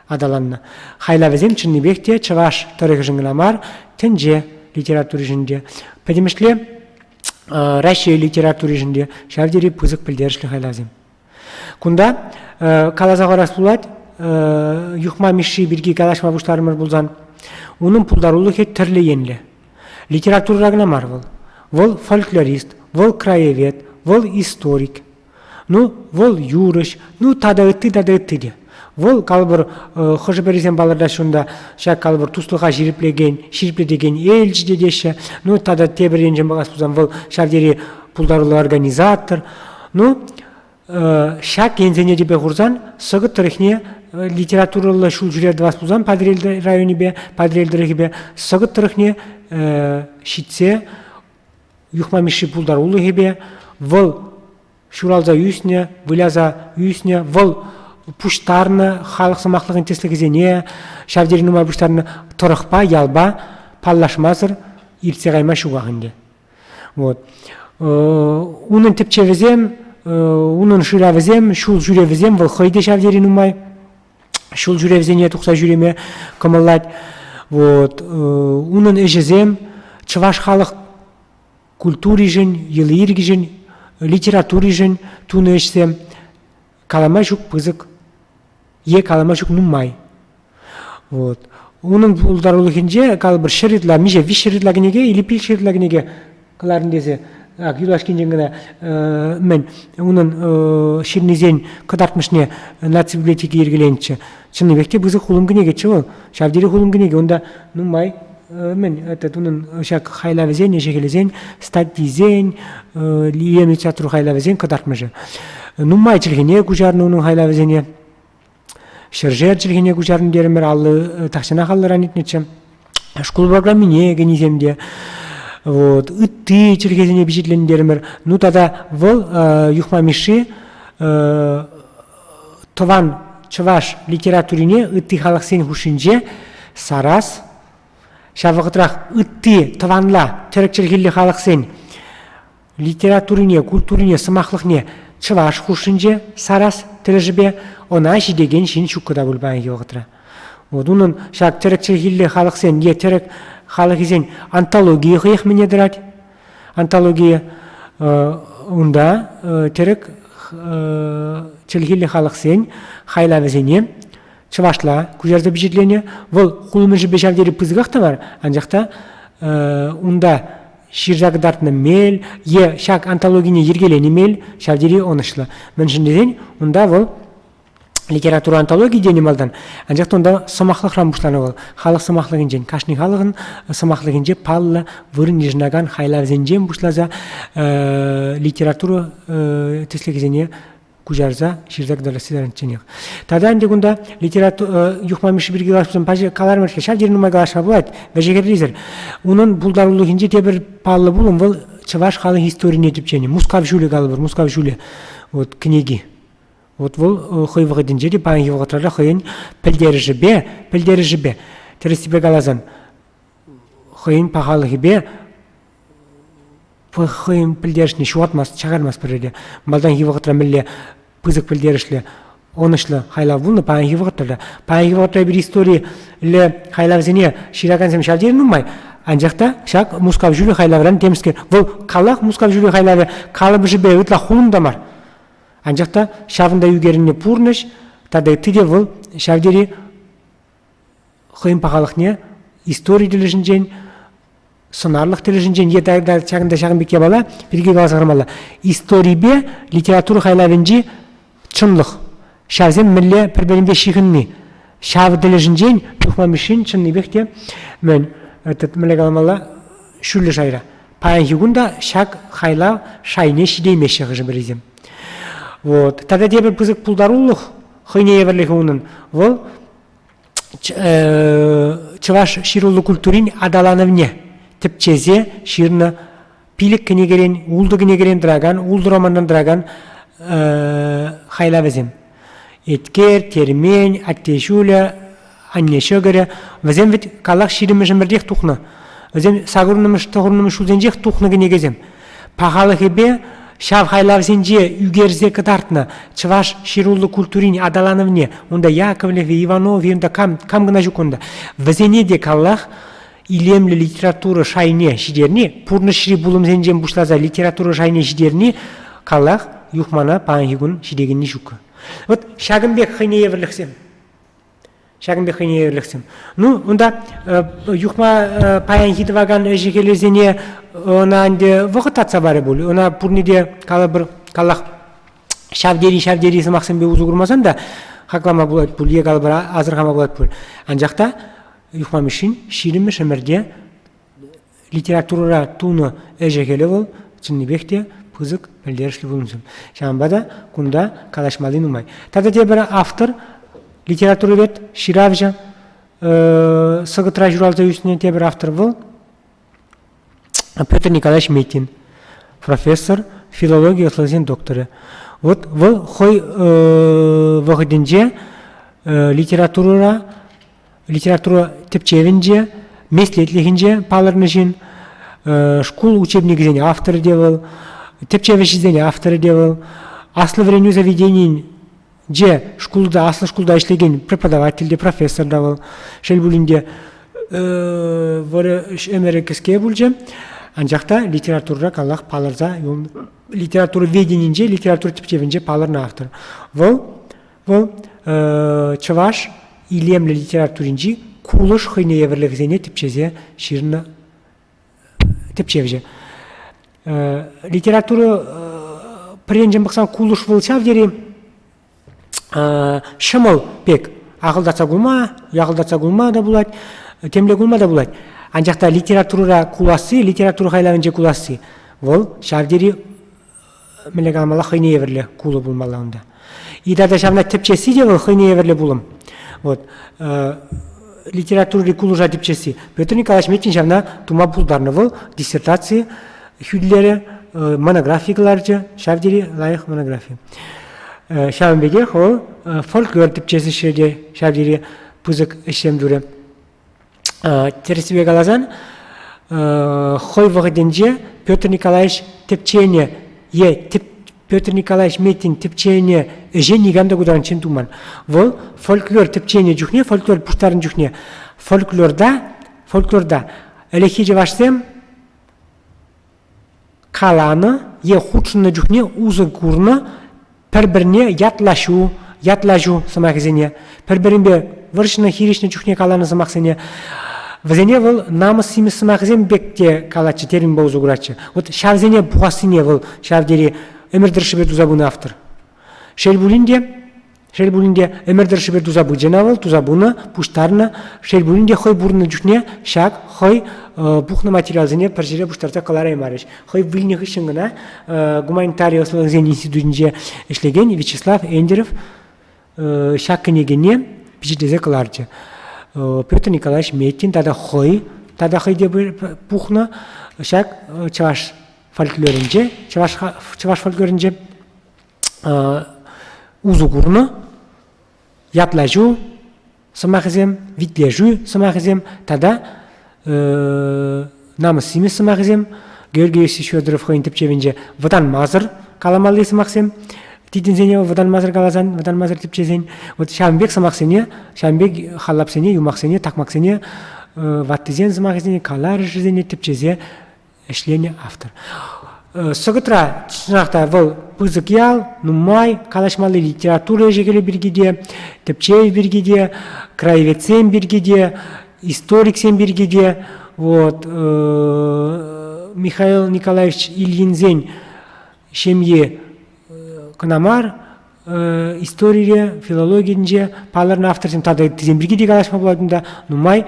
аталаннӑ. Хайлавӗсем чӑннипех те чӑваш тӑрӑхӗшӗн кӑна мар, тӗнче литературишӗн те. Пӗтӗмӗшле Раҫҫей литературишӗн те ҫав тери пысӑк пӗлтерӗшлӗ хайлавсем. Кунта каласа хӑварас пулать, Юхма Мишши пирки калаҫма пуҫларӑмӑр пулсан, унӑн пултарулӑхӗ тӗрлӗ енлӗ. Литературӑра кӑна мар вӑл. Вӑл фольклорист, вӑл краевед, вӑл историк. Ну, вӑл юрӑҫ, ну тата ытти тата ытти те. Вӑл, калӑпӑр, хӑшӗ-пӗрисем палӑртаҫҫӗ унта, ҫак, калӑпӑр, туслӑха ҫирӗплекен, ҫирӗплетекен элчӗ те теҫҫӗ. Ну, тата тепӗр енчен пӑхас пулсан, вӑл ҫав тери пултаруллӑ организатор. Ну, ҫак енсене тӗпе хурсан, Сӑкӑт тӑрӑхне литературӑллӑ ҫул ҫӳрев тӑвас пулсан Патӑрьел районӗпе, Патӑрьел тӑрӑхӗпе Сӑкӑт тӑрӑхне ҫитсе Юхма Мишши пултарулӑхӗпе вӑл ҫуралса ӳснӗ, выляса ӳснӗ, вӑл пуҫтарнӑ халӑх сӑмахлӑхӗн тӗслӗхӗсене ҫав тери нумай пуҫтарнӑ тӑрӑхпа, ялпа паллашмасӑр иртсе кайма ҫуках ӗнтӗ. Вот. Унӑн тӗпчевӗсем, унӑн шыравӗсем, ҫул ҫӳревӗсем вӑл хӑй те ҫав тери нумай ҫул ҫӳревсене тухса ҫӳреме кӑмӑллать. Вот. Унӑн ӗҫӗсем чӑваш халӑх культуришӗн, йӑли-йӗркишӗн, литературишӗн тунӑ ӗҫсем калама ҫук пысӑк е калама ҫук нумай. Вот. Унӑн пултарулӑхӗнче, калӑпӑр, ҫӗр ытла, миҫе, виҫҫӗр ытла кӗнеке или пилҫӗр ытла кӗнеке кӑларнӑ тесе ак юлашкинчен кӑна мӗн унӑн ҫырнисен кӑтартмӑшне наци библиотеки йӗркеленчӗ. Чӑннипех те пысӑк хулӑм кӗнекеччӗ вӑл. Ҫав тери хулӑм кӗнеке. Унта нумай мӗн этот унӑн ҫак хайлавӗсен, ӗҫӗ-хӗлӗсен, статйисен, илемлӗ театр хайлавӗсен кӑтартмӑшӗ. Нумай чӗлхене куҫарнӑ унӑн хайлавӗсене. Ҫӗршер чӗлхене куҫарнӑ терӗмӗр, аллӑ тахҫанах аллӑран иртнӗччӗ. Шкул программине кӗнисем те. Вот. Ытти чӗлхесене пичетлентерӗмӗр. Ну тата вӑл Юхма Мишши тӑван чӑваш литературине ытти халӑхсен хушшинче сарас, ҫав вӑхӑтрах ытти тӑванла тӗрӗк чӗлхиллӗ халӑхсен литературине, культурине, сӑмахлӑхне чӑваш хушшинче сарас тӗлӗшӗпе ӑна ҫитекен ҫын ҫуккӑ та пуль паянхи вӑхӑтра. Вот унӑн ҫак тӗрӗк чӗлхиллӗ халӑхсен е тӗрӗк халӑхӗсен антологийӗ хӑех мӗне тӑрать. Антологийӗ унта тӗрӗк чӗлхиллӗ халӑхсен хайлавӗсене чӑвашла куҫарса пичетленӗ. Вӑл хулӑмӗшӗпе ҫав тери пысӑках та мар, анчах та унта ҫырса кӑтартнӑ мел е ҫак антологине йӗркеленӗ мел ҫав тери ӑнӑҫлӑ. Мӗншӗн тесен унта вӑл. Литература антологийӗ тенӗ малтан, анчах та унта сӑмахлӑхран пуҫланӑ вӑл. Халӑх сӑмахлӑхӗнчен. Кашни халӑхӑн сӑмахлӑхӗнче паллӑ вырӑн йышӑнакан хайлавсенчен пуҫласа литература тӗслӗхӗсене куҫарса ҫырса кӑтартасси таранчченех. Тата ӗнтӗ кунта литература Юхма Мишши пирки калаҫсан каларӑмӑр-ҫке, ҫав тери нумай калаҫма пулать, вӗҫӗ-хӗррисӗр. Унӑн пултарулӑхӗнче тепӗр паллӑ пулӑм вӑл чӑваш халӑх историне тӗпченӗ. Мускав ҫулӗ калӑпӑр, Мускав ҫулӗ вот кӗнеки. Вот вӑл хӑй вӑхӑтӗнче те паянхи вӑхӑтра та хӑйӗн пӗлтерӗшӗпе, пӗлтерӗшӗпе, тӗрӗссипе каласан, хӑйӗн пахалӑхӗпе хӑйӗн пӗлтерӗшне ҫухатмасть, чакармасть пӗрре те. Малтанхи вӑхӑтра мӗнле пысӑк пӗлтерӗшлӗ, ӑнӑҫлӑ хайлав пулнӑ, паянхи вӑхӑтра та. Паянхи вӑхӑтра эпир историлле хайлавсене ҫыракансем ҫав тери нумай. Анчах та ҫак Мускав ҫулӗ хайлавран темскер, вӑл калах Мускав ҫулӗ хайлавӗ калӑпӑшӗпе ытла хулӑн та мар. Анчах та ҫавӑнта ӳкерӗннӗ пурнӑҫ тата ытти те вӑл ҫав тери хӑйӗн пахалӑхне истори тӗлӗшӗнчен, сӑнарлӑх тӗлӗшӗнчен е ҫакӑнта ҫакӑн пек япала пирки каласа хӑвармалла. Историпе литература хайлавӗнчи чӑнлӑх, ҫавсем мӗнле пӗр-пӗринпе ҫыхӑнни, ҫав тӗлӗшӗнчен Юхма Мишшин чӑннипех те мӗн, этот, мӗнле каламалла, ҫӳллӗ шайра. Паянхи кун та ҫак хайлав шайне ҫитеймеҫҫӗ хӑшӗ-пӗрисем. Вот. Тата тепӗр пысӑк пултарулӑх хӑйне евӗрлӗхӗ унӑн вӑл чӑваш ҫыруллӑ культурин аталанӑвне тӗпчесе ҫырнӑ пилӗк кӗнекерен, ултӑ кӗнекерен тӑракан, ултӑ романтан тӑракан хайлавӗсем. Еткер, Термен, Атте ҫулӗ, Анне ҫӑкӑрӗ. Вӗсем вӗт каллах ҫирӗммӗш ӗмӗртех тухнӑ. Вӗсем сакӑрвуннӑмӗш, тӑхӑрвуннӑмӗш ҫулсенчех тухнӑ кӗнекесем. Пахалӑхӗпе ҫав хайлавсенче ӳкерсе кӑтартнӑ чӑваш ҫыруллӑ культурин аталанӑвне, унта Яковлев, Иванов, унта кам, кам кӑна ҫук унта, вӗсене те каллах илемлӗ литература шайне ҫитерни, пурнӑҫри пулӑмсенчен пуҫласа литература шайне ҫитерни каллах Юхмана паянхи кун ҫитекенни ҫуккӑ. Вот ҫакӑн пек хӑйне евӗрлӗхсем. Ҫакӑн пек хӑйне евӗрлӗхсем. Ну, унта Юхма паянхи тӑвакан ӗҫӗ-хӗлӗсене ӑна ӗнтӗ вӑхӑт татса парӗ пуль. Ӑна пурне те калӑпӑр, каллах ҫав тери ҫав тери сӑмахсемпе усӑ курмасан та хаклама пулать пуль е калӑпӑр асӑрхама пулать пуль. Анчах та Юхма Мишшин ҫирӗммӗш ӗмӗрте литературӑра тунӑ ӗҫӗ-хӗлӗ вӑл чӑннипех те пысӑк пӗлтерӗшлӗ пулӑмсем. Ҫавӑнпа та кунта калаҫмалли нумай. Тата тепӗр автор, литературовед, ҫыравҫӑ, Сӑкӑтра ҫуралса ӳснӗ тепӗр автор вӑл Петр Николаевич Метин, профессор, филологи ӑслӑлӑхӗсен докторӗ. Вот вӑл хӑй вӑхӑтӗнче литературӑра литература тӗпчевӗнче, меслетлӗхӗнче палӑрнӑ ҫын, шкул учебникӗсен авторӗ те вӑл, тӗпчев ӗҫӗсен авторӗ те вӑл, аслӑ вӗренӳ заведенийӗнче шкулта, аслӑ шкулта ӗҫлекен преподаватель те, профессор та вӑл. Шел пулин те, вӑрӑ ӗмӗрӗ кӗске пулчӗ, анчах та литературӑра каллах палӑрса юлнӑ. Литература веденинче, литература тӗпчевӗнче палӑрнӑ автор. Вӑл Вӑл чӑваш илемлӗ литературинчи кулӑш хӑйне евӗрлӗхӗсене тӗпчесе ҫырнӑ тӗпчевҫӗ. Литература пӗр енчен пӑхсан кулӑш вӑл ҫав тери ҫӑмӑл пек ахӑлтатса кулма, яхӑлтатса кулма та пулать, темле кулма та пулать. Анчах та литературӑра куласси, литература хайлавӗнче куласси вӑл ҫав тери мӗнле каламалла хӑйне евӗрлӗ кулӑ пулмалла унта. И тата ҫавна тӗпчесси те вӑл хӑйне евӗрлӗ пулӑм. Вот. Литературӑри кулӑша тӗпчесси. Петр Николаевич Метин ҫавна тума пултарнӑ. Вӑл диссертаци хӳтӗлерӗ, монографи кӑларчӗ, ҫав тери лайӑх монографи. Ҫавӑн пекех вӑл фольклор тӗпчес ӗҫре те ҫав тери пысӑк ӗҫсем турӗ. Тӗрӗссипе каласан, хӑй вӑхӑтӗнче Петр Николаевич тӗпченӗ е тӗп Петр Николаевич Метин тӗпченӗ ӗҫе никам та ку таранччен туман. Вӑл фольклор тӗпченӗ чухне, фольклор пуҫтарнӑ чухне фольклорта, фольклорта ӗлӗкхи чӑвашсем каланӑ е хутшӑннӑ чухне усӑ курнӑ пӗр-пӗрне ятлаҫу, ятлаҫу сӑмахӗсене, пӗр-пӗринпе вӑрҫнӑ, хирӗҫнӗ чухне каланӑ сӑмахсене, вӗсене вӑл намӑс-симӗс сӑмахӗсем пек те калатчӗ, терминпа усӑ куратчӗ. Вот ҫавсене пухассине вӑл ҫав тери ӗмӗр тӑршшӗпе туса пынӑ автор. Шел пулин те, Шел пулин те, ӗмӗр тӑршшӗпе туса пычӗ ӑна вӑл, туса пынӑ, пуҫтарнӑ. Шел пулин те, хӑй пурӑннӑ чухне ҫак хӑй пухнӑ материалсене пӗр ҫӗре пуҫтарса кӑлараймарӗҫ. Хӑй вилнӗ хыҫҫӑн кӑна гуманитари ӑслӑлӑхӗсен институтӗнче ӗҫлекен Вячеслав Эндеров ҫак кӗнекене пичетлесе кӑларчӗ. Петр Николаевич Метин тата хӑй тата хӑй те пухнӑ ҫак чӑваш фольклорӗнче, чӑваш, чӑваш фольклорӗнче усӑ курнӑ ятлаҫу сӑмахӗсем, витлешӳ сӑмахӗсем тата намӑс-симӗс сӑмахӗсем Георгий Иосифович Федоров хӑйӗн тӗпчевӗнче вӑтанмасӑр каламалли сӑмахсем титӗнсене вӑтанмасӑр каласан, вӑтанмасӑр тӗпчесен, вот ҫавӑн пек сӑмахсене, ҫавӑн пек халлапсене, юмахсене, такмаксене, ваттисен сӑмахӗсене, каларӑшӗсене тӗпчесе ӗҫленӗ автор. Сӑкӑтра чӑнах та вӑл пысӑк ял, нумай калаҫмалли литература ӗҫӗ-хӗлӗ пирки те, тӗпчев пирки те, краеведсем пирки те, историксем пирки те. Вот, Михаил Николаевич Ильинсен ҫемйи кӑна мар, историре, филологинче палӑрнӑ авторсем тата ыттисем пирки те калаҫма пулать унта нумай.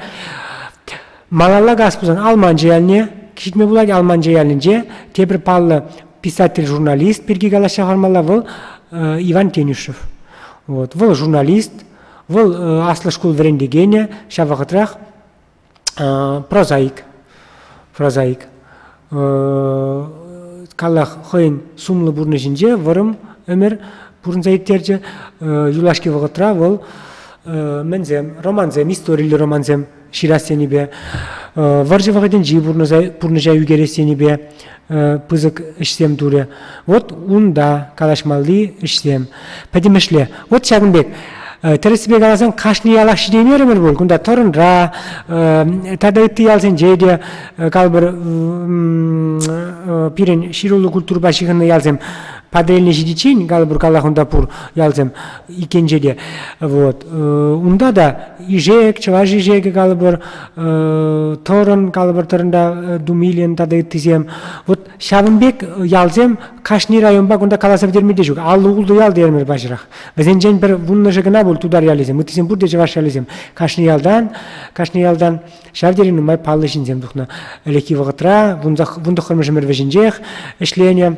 Малалла калас пулсан Алманчӑ ялне ҫитме пулать. Алманчӑ ялӗнче тепӗр паллӑ писатель-журналист пирки калаҫса хӑвармалла вӑл Иван Тенюшев. Вот. Вӑл журналист, вӑл аслӑ шкул вӗрентекенӗ, ҫав вӑхӑтрах прозаик. Прозаик. Каллах хӑйӗн сумлӑ пурнӑҫӗнче вӑрӑм ӗмӗр пурӑнса ирттерчӗ. Юлашки вӑхӑтра вӑл мӗнсем, романсем, историллӗ романсем ҫырас енӗпе, вӑрҫӑ вӑхӑтӗнчи пурнӑҫа ӳкерес енӗпе пысӑк ӗҫсем турӗ. Вот унта калаҫмалли ӗҫсем. Пӗтӗмӗшле. Вот ҫакӑн пек. Тӗрӗссипе каласан, кашни ялах ҫитеймерӗмӗр пуль. Кунта Тӑрӑнра тата ытти ялсенче те, калӑпӑр, пирӗн ҫыруллӑ культурӑпа ҫыхӑннӑ ялсем Патӑрьелне ҫитиччен, калӑпӑр, каллах унта пур ялсем иккенче те. Вот. Унта та Ишек, Чӑваш Ишекӗ калӑпӑр, Тӑрӑн, калӑпӑр, Тӑрӑнта Думилин тата ыттисем. Вот ҫавӑн пек ялсем кашни районпа кунта каласа пӗтерме те ҫук. 56 ял терӗмӗр паҫӑрах. Вӗсенчен пӗр вуннӑшӗ кӑна пуль тутар ялӗсем, ыттисем пурте чӑваш ялӗсем. Кашни ялтан, кашни ялтан ҫав тери нумай паллӑ ҫынсем тухнӑ. Ӗлӗкхи вӑхӑтра, вунтӑххӑрмӗш ӗмӗр вӗҫӗнчех ӗҫленӗ,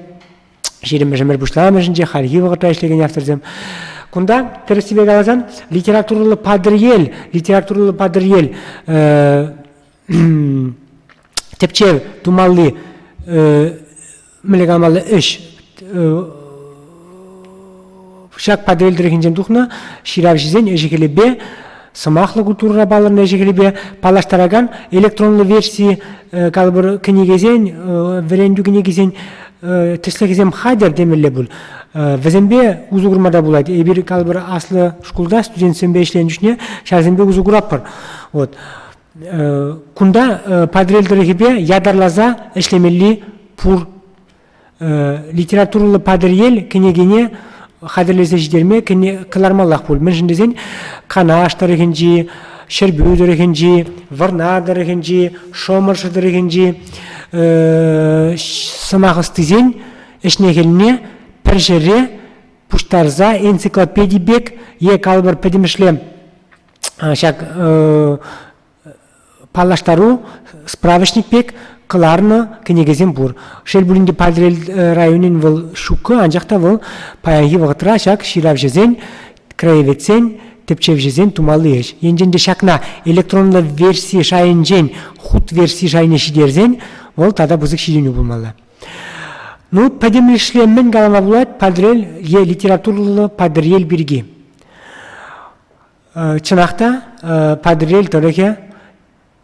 ҫирӗммӗш ӗмӗр пуҫламӑшӗнче хальхи вӑхӑтра ӗҫлекен авторсем. Кунта, тӗрӗссипе каласан, литературӑллӑ Патӑрьел, литературӑллӑ Патӑрьел тӗпчев тумалли мӗнле каламалли ӗҫ ҫак Патӑрьел тӑрӑхӗнчен тухнӑ ҫыравҫӑсен ӗҫӗ-хӗлӗпе сӑмахлӑ культурӑра палӑрнӑ ӗҫӗ-хӗлӗпе паллаштаракан электронлӑ верси калӑпӑр кӗнекесен вӗрентӳ кӗнекисен тӗслӗхӗсем хатӗр темелле пуль. Вӗсемпе усӑ курма та пулать. Эпир калӑпӑр аслӑ шкулта студентсемпе ӗҫленӗ чухне ҫавсемпе усӑ куратпӑр. Вот. Кунта Патӑрьел тӑрӑхӗпе ятарласа ӗҫлемелли пур литературӑллӑ Патӑрьел кӗнекене хатӗрлесе ҫитерме кӑлармаллах пуль. Мӗншӗн тесен Канаш тӑрӑхӗнчи, Ҫӗрпӳ тӑрӑхӗнчи, Вӑрнар тӑрӑхӗнчи, Шӑмӑршӑ тӑрӑхӗнчи сӑмах ӑстисен ӗҫне-хӗлне пӗр ҫӗре пуҫтарса энциклопеди пек е калӑпӑр пӗтӗмӗшле ҫак паллаштару справочник пек кӑларнӑ кӗнекесем пур. Шел пулин те Патӑрьел районӗн вӑл ҫуккӑ, анчах та вӑл паянхи вӑхӑтра ҫак ҫыравҫӑсен, краеведсен, тӗпчевҫӗсен тумалли ӗҫ. Енчен те ҫакна электронлӑ верси шайӗнчен хут верси шайне ҫитерсен, вӑл тата пысӑк ҫитӗнӳ пулмалла. Ну, пӗтӗмӗшле мӗн калама пулать Патӑрьел е литературӑллӑ Патӑрьел пирки? Чӑнах та, Патӑрьел тӑрӑхӗ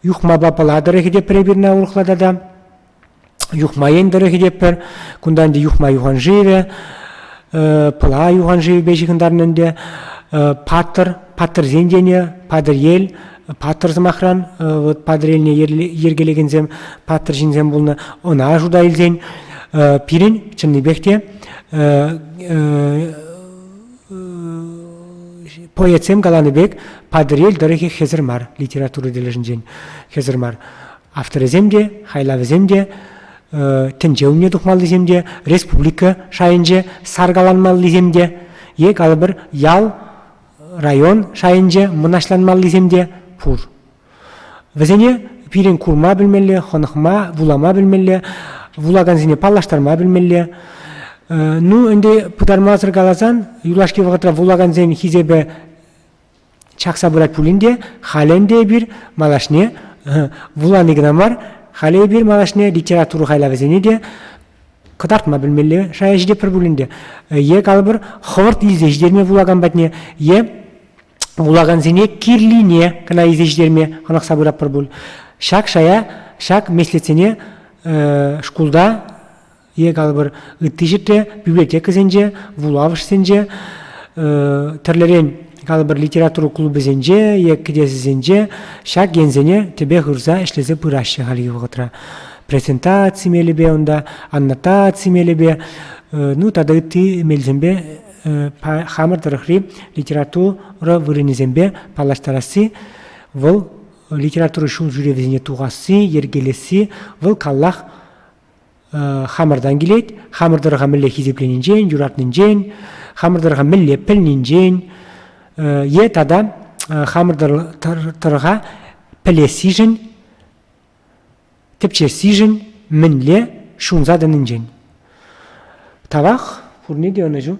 Юхмапа Пӑла тӑрӑхӗ те пӗр эпир урӑхла тата. Юхма ен тӑрӑхӗ те пӗр. Кунта ӗнтӗ Юхма юханшывӗ, Пӑла юханшывӗпе ҫыхӑнтарнӑ ӗнтӗ. Паттӑр, паттӑрсен тенӗ, Патӑрьел, паттӑр сӑмахран, вот Патӑрьелне йӗркелекенсем паттӑр ҫынсем пулнӑ. Ӑна шута илсен пирӗн чӑннипех те поэтсем каланӑ пек Патӑрьел тӑрӑхӗ хӗсӗр мар литература тӗлӗшӗнчен хӗсӗр мар. Авторӗсем те, хайлавӗсем те, тӗнче умне тухмаллисем те, республика шайӗнче саркаланмаллисем те е калӑпӑр ял. район шайӗнче мӑнаҫланмаллисем те пур. Вӗсене пирӗн курма пӗлмелле, хӑнӑхма, вулама пӗлмелле, вулакансене паллаштарма пӗлмелле. Ну, ӗнтӗ пытармасӑр каласан, юлашки вӑхӑтра вулакансен хисепӗ чакса пырать пулин те, халӗ ӗнтӗ эпир малашне вулани кӑна мар, халӗ эпир малашне литература хайлавӗсене те кӑтартма пӗлмелле шая ҫитетпӗр пулин те. Е калӑпӑр, хӑвӑрт илсе ҫитерме вулакан патне, е вулакансене кирлине кӑна илсе ҫитерме хӑнӑхса пыратпӑр пуль. Ҫак шая, ҫак меслетсене шкулта е калӑпӑр ытти ҫӗрте, библиотекӑсенче, вулавӑшсенче, тӗрлӗрен калӑпӑр литература клубӗсенче е кӗтесӗсенче ҫак енсене тӗпе хурса ӗҫлесе пыраҫҫӗ хальхи вӑхӑтра. Презентаци мелӗпе унта, аннотаци мелӗпе, ну тата ытти мелсемпе хамӑр тӑрӑхри литература вырӑнӗсемпе паллаштарасси вӑл литература ҫул ҫӳревӗсене тухасси, йӗркелесси вӑл каллах хамӑртан килет, хамӑр тӑрӑха мӗнле хисепленинчен, юратнинчен, хамӑр тӑрӑха мӗнле пӗлнинчен е тата хамӑр тӑрӑха пӗлессишӗн, тӗпчессишӗн мӗнле ҫунса тӑнинчен. Тавах, пурне те ӑнӑҫу.